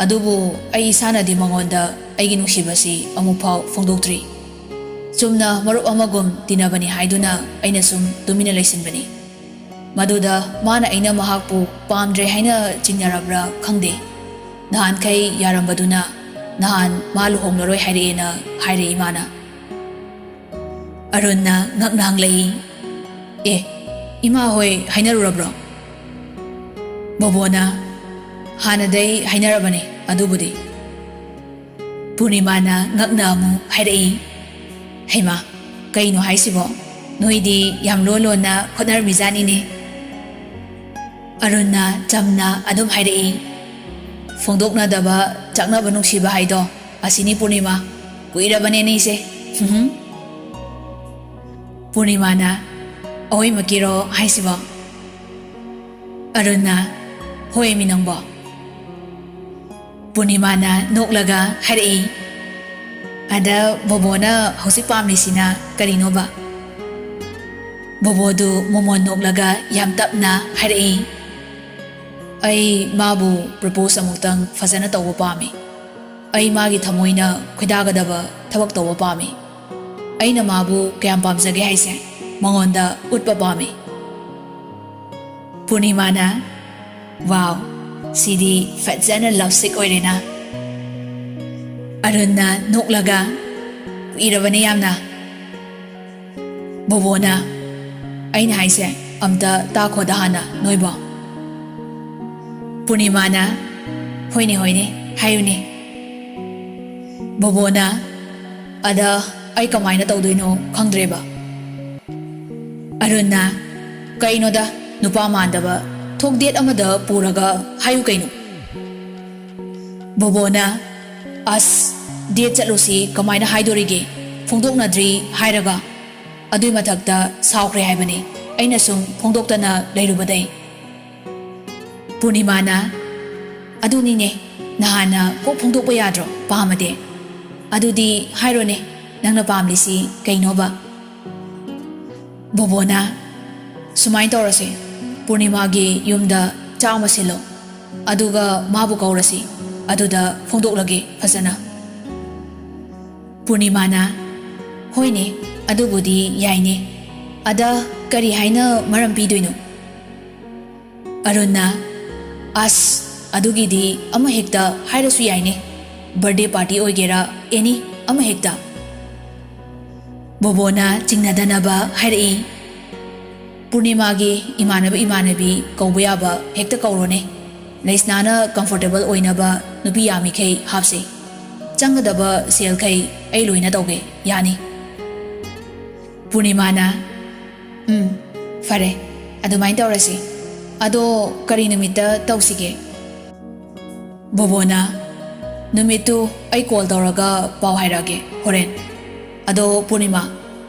ꯑꯗꯨꯕꯨ ꯑꯩ ꯏꯁꯥꯅꯗꯤ ꯃꯉꯣꯟꯗ ꯑꯩꯒꯤ ꯅꯨꯡꯁꯤꯕꯁꯤ ꯑꯃꯨꯛꯐꯥꯎ ꯐꯣꯡꯗꯣꯛꯇ꯭ꯔꯤ꯫ ꯆꯨꯝꯅ ꯃꯔꯨꯞ ꯑꯃꯒꯨꯝ ꯇꯤꯟꯅꯕꯅꯤ ꯍꯥꯏꯗꯨꯅ ꯑꯩꯅ ꯁꯨꯝ ꯇꯨꯃꯤꯟꯅ ꯂꯩꯁꯤꯟꯕꯅꯤ꯫ ꯃꯗꯨꯗ ꯃꯥꯅ ꯑꯩꯅ ꯃꯍꯥꯛꯄꯨ ꯄꯥꯝꯗ꯭ꯔꯦ ꯍꯥꯏꯅ ꯆꯤꯡꯅꯔꯕ꯭ꯔꯥ ꯈꯪꯗꯦ꯫ ꯅꯍꯥꯟꯈꯩ ꯌꯥꯔꯝꯕꯗꯨꯅ ꯅꯍꯥꯟ ꯃꯥ ꯂꯨꯍꯣꯡꯂꯔꯣꯏ ꯍꯥꯏꯔꯛꯑꯦꯅ ꯍꯥꯏꯔꯛꯏ ꯃꯥꯅ꯫" ꯑꯔꯨꯟꯅ ꯉꯛꯅ ꯍꯪꯂꯛꯏ, "ꯑꯦ, ꯏꯃꯥ ꯍꯣꯏ ꯍꯥꯏꯅꯔꯨꯔꯕ꯭ꯔꯣ?" ꯕꯣꯕꯣꯅ, "ꯍꯥꯟꯅꯗꯩ ꯍꯥꯏꯅꯔꯕꯅꯦ ꯑꯗꯨꯕꯨꯗꯤ꯫" ꯄꯨꯔꯅꯤꯃꯥꯅ ꯉꯛꯅ ꯑꯃꯨꯛ ꯍꯥꯏꯔꯛꯏ, "ꯍꯩꯃꯥ, ꯀꯩꯅꯣ ꯍꯥꯏꯁꯤꯕꯣ? ꯅꯣꯏꯗꯤ ꯌꯥꯝ ꯂꯣꯟ ꯂꯣꯟꯅ ꯍꯣꯠꯅꯔꯝꯃꯤꯖꯥꯠꯅꯤꯅꯦ꯫" ꯑꯔꯨꯟꯅ ꯆꯝꯅ ꯑꯗꯨꯝ ꯍꯥꯏꯔꯛꯏ, "ꯐꯣꯡꯗꯣꯛꯅꯗꯕ ꯆꯥꯛꯅꯕ ꯅꯨꯡꯁꯤꯕ ꯍꯥꯏꯗꯣ ꯑꯁꯤꯅꯤ ꯄꯨꯔꯅꯤꯃꯥ꯫ ꯀꯨꯏꯔꯕꯅꯦ ꯑꯅꯤꯁꯦ꯫" ꯍꯝ ꯍꯝ꯫ ꯄꯨꯔꯅꯤꯃꯥꯅ, "ꯑꯑꯣꯏꯃꯛꯀꯤꯔꯣ ꯍꯥꯏꯁꯤꯕꯣ?" ꯑꯔꯨꯟꯅ, "ꯍꯣꯏꯃꯤ ꯅꯪꯕꯣ꯫" ꯄꯨꯔꯅꯤꯃꯥꯅ ꯅꯣꯛꯂꯒ ꯍꯥꯏꯔꯛꯏ, "ꯑꯗ ꯕꯣꯕꯣꯅ ꯍꯧꯖꯤꯛ ꯄꯥꯝꯂꯤꯁꯤꯅ ꯀꯔꯤꯅꯣꯕ?" ꯕꯣꯕꯣꯗꯨ ꯃꯣꯃꯣꯟ ꯅꯣꯛꯂꯒ ꯌꯥꯝ ꯇꯞꯅ ꯍꯥꯏꯔꯛꯏ, ꯑꯩ ꯃꯥꯕꯨ ꯄ꯭ꯔꯄꯣꯁ ꯑꯃꯨꯛꯇꯪ ꯐꯖꯅ ꯇꯧꯕ ꯄꯥꯝꯃꯤ꯫ ꯑꯩ ꯃꯥꯒꯤ ꯊꯃꯣꯏꯅ ꯈꯣꯏꯗꯥꯒꯗꯕ ꯊꯕꯛ ꯇꯧꯕ ꯄꯥꯝꯃꯤ꯫ ꯑꯩꯅ ꯃꯥꯕꯨ ꯀꯌꯥꯝ ꯄꯥꯝꯖꯒꯦ ꯍꯥꯏꯁꯦ ꯃꯉꯣꯟꯗ ꯎꯠꯄ ꯄꯥꯝꯃꯤ꯫ ꯄꯨꯔꯅꯤꯃꯥꯅ, "ꯋꯥꯎ, ꯁꯤꯗꯤ ꯐꯖꯅ ꯂꯞꯁꯤꯛ ꯑꯣꯏꯔꯦꯅ꯫" ꯑꯔꯨꯟꯅ ꯅꯣꯛꯂꯒ, "ꯀꯨꯏꯔꯕꯅꯦ ꯌꯥꯝꯅ꯫" ꯕꯣꯕꯣꯅ, "ꯑꯩꯅ ꯍꯥꯏꯁꯦ ꯑꯝꯇ ꯇꯥꯈꯣꯗ ꯍꯥꯟꯅ ꯅꯣꯏꯕꯣ꯫" ꯄꯨꯔꯅꯤꯃꯥꯅ, "ꯍꯣꯏꯅꯦ, ꯍꯣꯏꯅꯦ, ꯍꯥꯏꯌꯨꯅꯦ꯫" ꯕꯣꯕꯣꯅ, "ꯑꯗ ꯑꯩ ꯀꯃꯥꯏꯅ ꯇꯧꯗꯣꯏꯅꯣ ꯈꯪꯗ꯭ꯔꯦꯕ꯫" ꯑꯔꯨꯟꯅ, "ꯀꯩꯅꯣꯗ, ꯅꯨꯄꯥ ꯃꯥꯟꯗꯕ, ꯊꯣꯛ ꯗꯦꯠ ꯑꯃꯗ ꯄꯨꯔꯒ ꯍꯥꯏꯌꯨ ꯀꯩꯅꯣ꯫" ꯕꯣꯕꯣꯅ, "ꯑꯁ, ꯗꯦꯠ ꯆꯠꯂꯨꯁꯤ ꯀꯃꯥꯏꯅ ꯍꯥꯏꯗꯣꯔꯤꯒꯦ? ꯐꯣꯡꯗꯣꯛꯅꯗ꯭ꯔꯤ ꯍꯥꯏꯔꯒ꯫ ꯑꯗꯨꯏ ꯃꯊꯛꯇ ꯁꯥꯎꯈ꯭ꯔꯦ ꯍꯥꯏꯕꯅꯤ, ꯑꯩꯅ ꯁꯨꯝ ꯐꯣꯡꯗꯣꯛꯇꯅ ꯂꯩꯔꯨꯕꯗꯩ꯫" ꯄꯨꯔꯅꯤꯃꯥꯅ, "ꯑꯗꯨꯅꯤꯅꯦ, ꯅꯍꯥꯟꯅ ꯀꯣꯛ ꯐꯣꯡꯗꯣꯛꯄ ꯌꯥꯗ꯭ꯔꯣ ꯄꯥꯝꯃꯗꯤ? ꯑꯗꯨꯗꯤ ꯍꯥꯏꯔꯣꯅꯦ, ꯅꯪꯅ ꯄꯥꯝꯂꯤꯁꯤ ꯀꯩꯅꯣꯕ?" ꯕꯣꯕꯣꯅ, "ꯁꯨꯃꯥꯏꯅ ꯇꯧꯔꯁꯦ, ꯄꯨꯔꯅꯤꯃꯥꯒꯤ ꯌꯨꯝꯗ ꯆꯥꯛ ꯑꯃ ꯁꯤꯜꯂꯣ, ꯑꯗꯨꯒ ꯃꯥꯕꯨ ꯀꯧꯔꯁꯤ, ꯑꯗꯨꯗ ꯐꯣꯡꯗꯣꯛꯂꯒꯦ ꯐꯖꯅ꯫" ꯄꯨꯔꯅꯤꯃꯥꯅ, "ꯍꯣꯏꯅꯦ, ꯑꯗꯨꯕꯨꯗꯤ ꯌꯥꯏꯅꯦ꯫ ꯑꯗ ꯀꯔꯤ ꯍꯥꯏꯅ ꯃꯔꯝ ꯄꯤꯗꯣꯏꯅꯣ?" ꯑꯔꯨꯟꯅ, "ꯑꯁ, ꯑꯗꯨꯒꯤꯗꯤ ꯑꯃ ꯍꯦꯛꯇ ꯍꯥꯏꯔꯁꯨ ꯌꯥꯏꯅꯦ꯫ ꯕꯔꯗꯦ ꯄꯥꯔꯇꯤ ꯑꯣꯏꯒꯦꯔꯥ, ꯑꯦꯅꯤ ꯑꯃ ꯍꯦꯛꯇ꯫" ꯕꯣꯕꯣꯅ ꯆꯤꯡꯅꯗꯅꯕ ꯍꯥꯏꯔꯛꯏ, "ꯄꯨꯔꯅꯤꯃꯥꯒꯤ ꯏꯃꯥꯟꯅꯕ ꯏꯃꯥꯟꯅꯕꯤ ꯀꯧꯕ ꯌꯥꯕ ꯍꯦꯛꯇ ꯀꯧꯔꯣꯅꯦ꯫ ꯂꯩꯁꯅꯥꯅ ꯀꯝꯐꯣꯔꯇꯦꯕꯜ ꯑꯣꯏꯅꯕ ꯅꯨꯄꯤ ꯌꯥꯝꯃꯤꯈꯩ ꯍꯥꯞꯁꯤ꯫ ꯆꯪꯒꯗꯕ ꯁꯦꯜꯈꯩ ꯑꯩ ꯂꯣꯏꯅ ꯇꯧꯒꯦ, ꯌꯥꯅꯤ꯫" ꯄꯨꯔꯅꯤꯃꯥꯅ, "ꯎꯝ, ꯐꯔꯦ, ꯑꯗꯨꯃꯥꯏꯅ ꯇꯧꯔꯁꯤ꯫ ꯑꯗꯣ ꯀꯔꯤ ꯅꯨꯃꯤꯠꯇ ꯇꯧꯁꯤꯒꯦ?" ꯕꯣꯕꯣꯅ, "ꯅꯨꯃꯤꯠꯇꯨ ꯑꯩ ꯀꯣꯜ ꯇꯧꯔꯒ ꯄꯥꯎ ꯍꯥꯏꯔꯛꯑꯒꯦ ꯍꯣꯔꯦꯟ꯫ ꯑꯗꯣ ꯄꯨꯔꯅꯤꯃꯥ,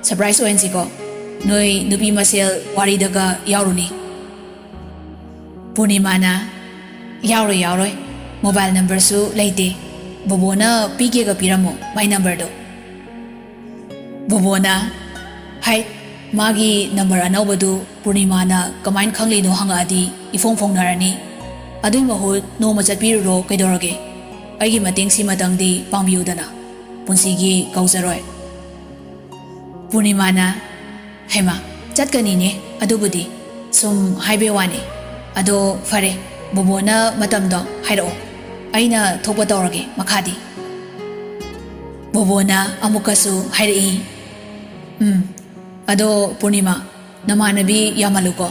ꯁꯔꯄ꯭ꯔꯥꯏꯖ ꯑꯣꯏꯍꯟꯁꯤꯀꯣ꯫ ꯅꯣꯏ ꯅꯨꯄꯤ ꯃꯁꯦꯜ ꯋꯥꯔꯤꯗꯒ ꯌꯥꯎꯔꯨꯅꯤ꯫" ꯄꯨꯔꯅꯤꯃꯥꯅ, "ꯌꯥꯎꯔꯣꯏ, ꯌꯥꯎꯔꯣꯏ꯫ ꯃꯣꯕꯥꯏꯜ ꯅꯝꯕꯔꯁꯨ ꯂꯩꯇꯦ꯫ ꯕꯣꯕꯣꯅ ꯄꯤꯒꯦꯒ ꯄꯤꯔꯝꯃꯣ ꯃꯥꯏ ꯅꯝꯕꯔꯗꯣ꯫" ꯕꯣꯕꯣꯅ, "ꯍꯥꯏ, ꯃꯥꯒꯤ ꯅꯝꯕꯔ ꯑꯅꯧꯕꯗꯨ ꯄꯨꯔꯅꯤꯃꯥꯅ ꯀꯃꯥꯏꯅ ꯈꯪꯂꯤꯅꯣ ꯍꯪꯉꯛꯑꯗꯤ ꯏꯐꯣꯡ ꯐꯣꯡꯅꯔꯅꯤ꯫" ꯑꯗꯨꯏ ꯃꯍꯨꯠ ꯅꯣꯡꯃ ꯆꯠꯄꯤꯔꯨꯔꯣ, ꯀꯩꯗꯧꯔꯒꯦ? ꯑꯩꯒꯤ ꯃꯇꯦꯡ ꯁꯤꯃꯇꯪꯗꯤ ꯄꯥꯡꯕꯤꯌꯨꯗꯅ, ꯄꯨꯟꯁꯤꯒꯤ ꯀꯧꯖꯔꯣꯏ꯫ ꯄꯨꯔꯅꯤꯃꯥꯅ, "ꯍꯩꯃꯥ, ꯆꯠꯀꯅꯤꯅꯦ, ꯑꯗꯨꯕꯨꯗꯤ ꯁꯨꯝ ꯍꯥꯏꯕꯩ ꯋꯥꯅꯤ꯫ ꯑꯗꯣ ꯐꯔꯦ, ꯕꯣꯕꯣꯅ ꯃꯇꯝꯗꯣ ꯍꯥꯏꯔꯛꯑꯣ, ꯑꯩꯅ ꯊꯣꯛꯄ ꯇꯧꯔꯒꯦ ꯃꯈꯥꯗꯤ꯫" ꯕꯣꯕꯣꯅ ꯑꯃꯨꯛꯀꯁꯨ ꯍꯥꯏꯔꯛꯏ, "ꯎꯝ, ꯑꯗꯣ ꯄꯨꯔꯅꯤꯃꯥ, ꯅꯃꯥꯟꯅꯕꯤ ꯌꯥꯝꯍꯜꯂꯨꯀꯣ,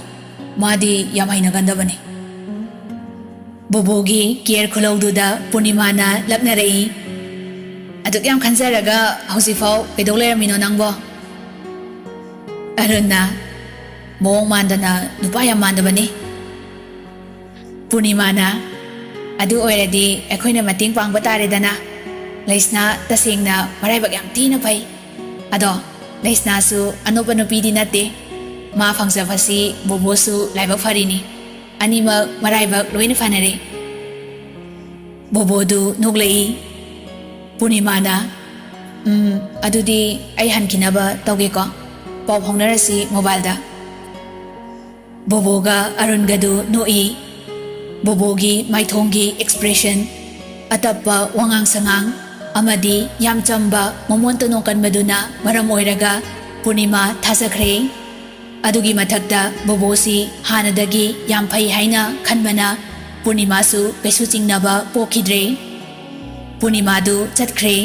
ꯃꯥꯗꯤ ꯌꯥꯝ ꯍꯩꯅꯒꯟꯗꯕꯅꯤ꯫" ꯕꯣꯕꯣꯒꯤ ꯀꯦꯌꯔ ꯈꯨꯂꯧꯗꯨꯗ ꯄꯨꯔꯅꯤꯃꯥꯅ ꯂꯛꯅꯔꯛꯏ, "ꯑꯗꯨꯛ ꯌꯥꯝ ꯈꯟꯖꯔꯒ ꯍꯧꯖꯤꯛꯐꯥꯎ ꯀꯩꯗꯧ ꯂꯩꯔꯝꯃꯤꯅꯣ ꯅꯪꯕꯣ?" ꯑꯔꯨꯟꯅ, "ꯃꯑꯣꯡ ꯃꯥꯟꯗꯅ ꯅꯨꯄꯥ ꯌꯥꯝ ꯃꯥꯟꯗꯕꯅꯤ꯫" ꯄꯨꯔꯅꯤꯃꯥꯅ, "ꯑꯗꯨ ꯑꯣꯏꯔꯗꯤ ꯑꯩꯈꯣꯏꯅ ꯃꯇꯦꯡ ꯄꯥꯡꯕ ꯇꯥꯔꯦꯗꯅ꯫ ꯂꯩꯁꯅꯥ ꯇꯁꯦꯡꯅ ꯃꯔꯥꯏꯕꯛ ꯌꯥꯝ ꯊꯤꯅ ꯐꯩ꯫ ꯑꯗꯣ ꯂꯩꯁꯅꯥꯁꯨ ꯑꯅꯣꯞꯄ ꯅꯨꯄꯤꯗꯤ ꯅꯠꯇꯦ꯫ ꯃꯥ ꯐꯪꯖꯕꯁꯤ ꯕꯣꯕꯣꯁꯨ ꯂꯥꯏꯕꯛ ꯐꯔꯤꯅꯤ꯫ ꯑꯅꯤꯃꯛ ꯃꯔꯥꯏꯕꯛ ꯂꯣꯏꯅ ꯐꯅꯔꯦ꯫" ꯕꯣꯕꯣꯗꯨ ꯅꯣꯛꯂꯛꯏ꯫ ꯄꯨꯔꯅꯤꯃꯥꯅ, "ꯎꯝ, ꯑꯗꯨꯗꯤ ꯑꯩ ꯍꯟꯈꯤꯅꯕ ꯇꯧꯒꯦꯀꯣ꯫ ꯄꯥꯎ ꯐꯥꯎꯅꯔꯁꯤ ꯃꯣꯕꯥꯏꯜꯗ꯫" ꯕꯣꯕꯣꯒ ꯑꯔꯨꯟꯒꯗꯨ ꯅꯣꯛꯏ꯫ ꯕꯣꯕꯣꯒꯤ ꯃꯥꯏꯊꯣꯡꯒꯤ ꯑꯦꯛꯁꯄ꯭ꯔꯦꯁꯟ, ꯑꯇꯞꯄ ꯋꯥꯉꯥꯡ ꯁꯉꯥꯡ ꯑꯃꯗꯤ ꯌꯥꯝ ꯆꯝꯕ ꯃꯃꯣꯟ ꯇꯅꯣ ꯀꯟꯕꯗꯨꯅ ꯃꯔꯝ ꯑꯣꯏꯔꯒ ꯄꯨꯔꯅꯤꯃꯥ ꯊꯥꯖꯈ꯭ꯔꯦ꯫ ꯑꯗꯨꯒꯤ ꯃꯊꯛꯇ ꯕꯣꯕꯣꯁꯤ ꯍꯥꯟꯅꯗꯒꯤ ꯌꯥꯝ ꯐꯩ ꯍꯥꯏꯅ ꯈꯟꯕꯅ ꯄꯨꯔꯅꯤꯃꯥꯁꯨ ꯀꯩꯁꯨ ꯆꯤꯡꯅꯕ ꯄꯣꯛꯈꯤꯗ꯭ꯔꯦ꯫ ꯄꯨꯔꯅꯤꯃꯥꯗꯨ ꯆꯠꯈ꯭ꯔꯦ꯫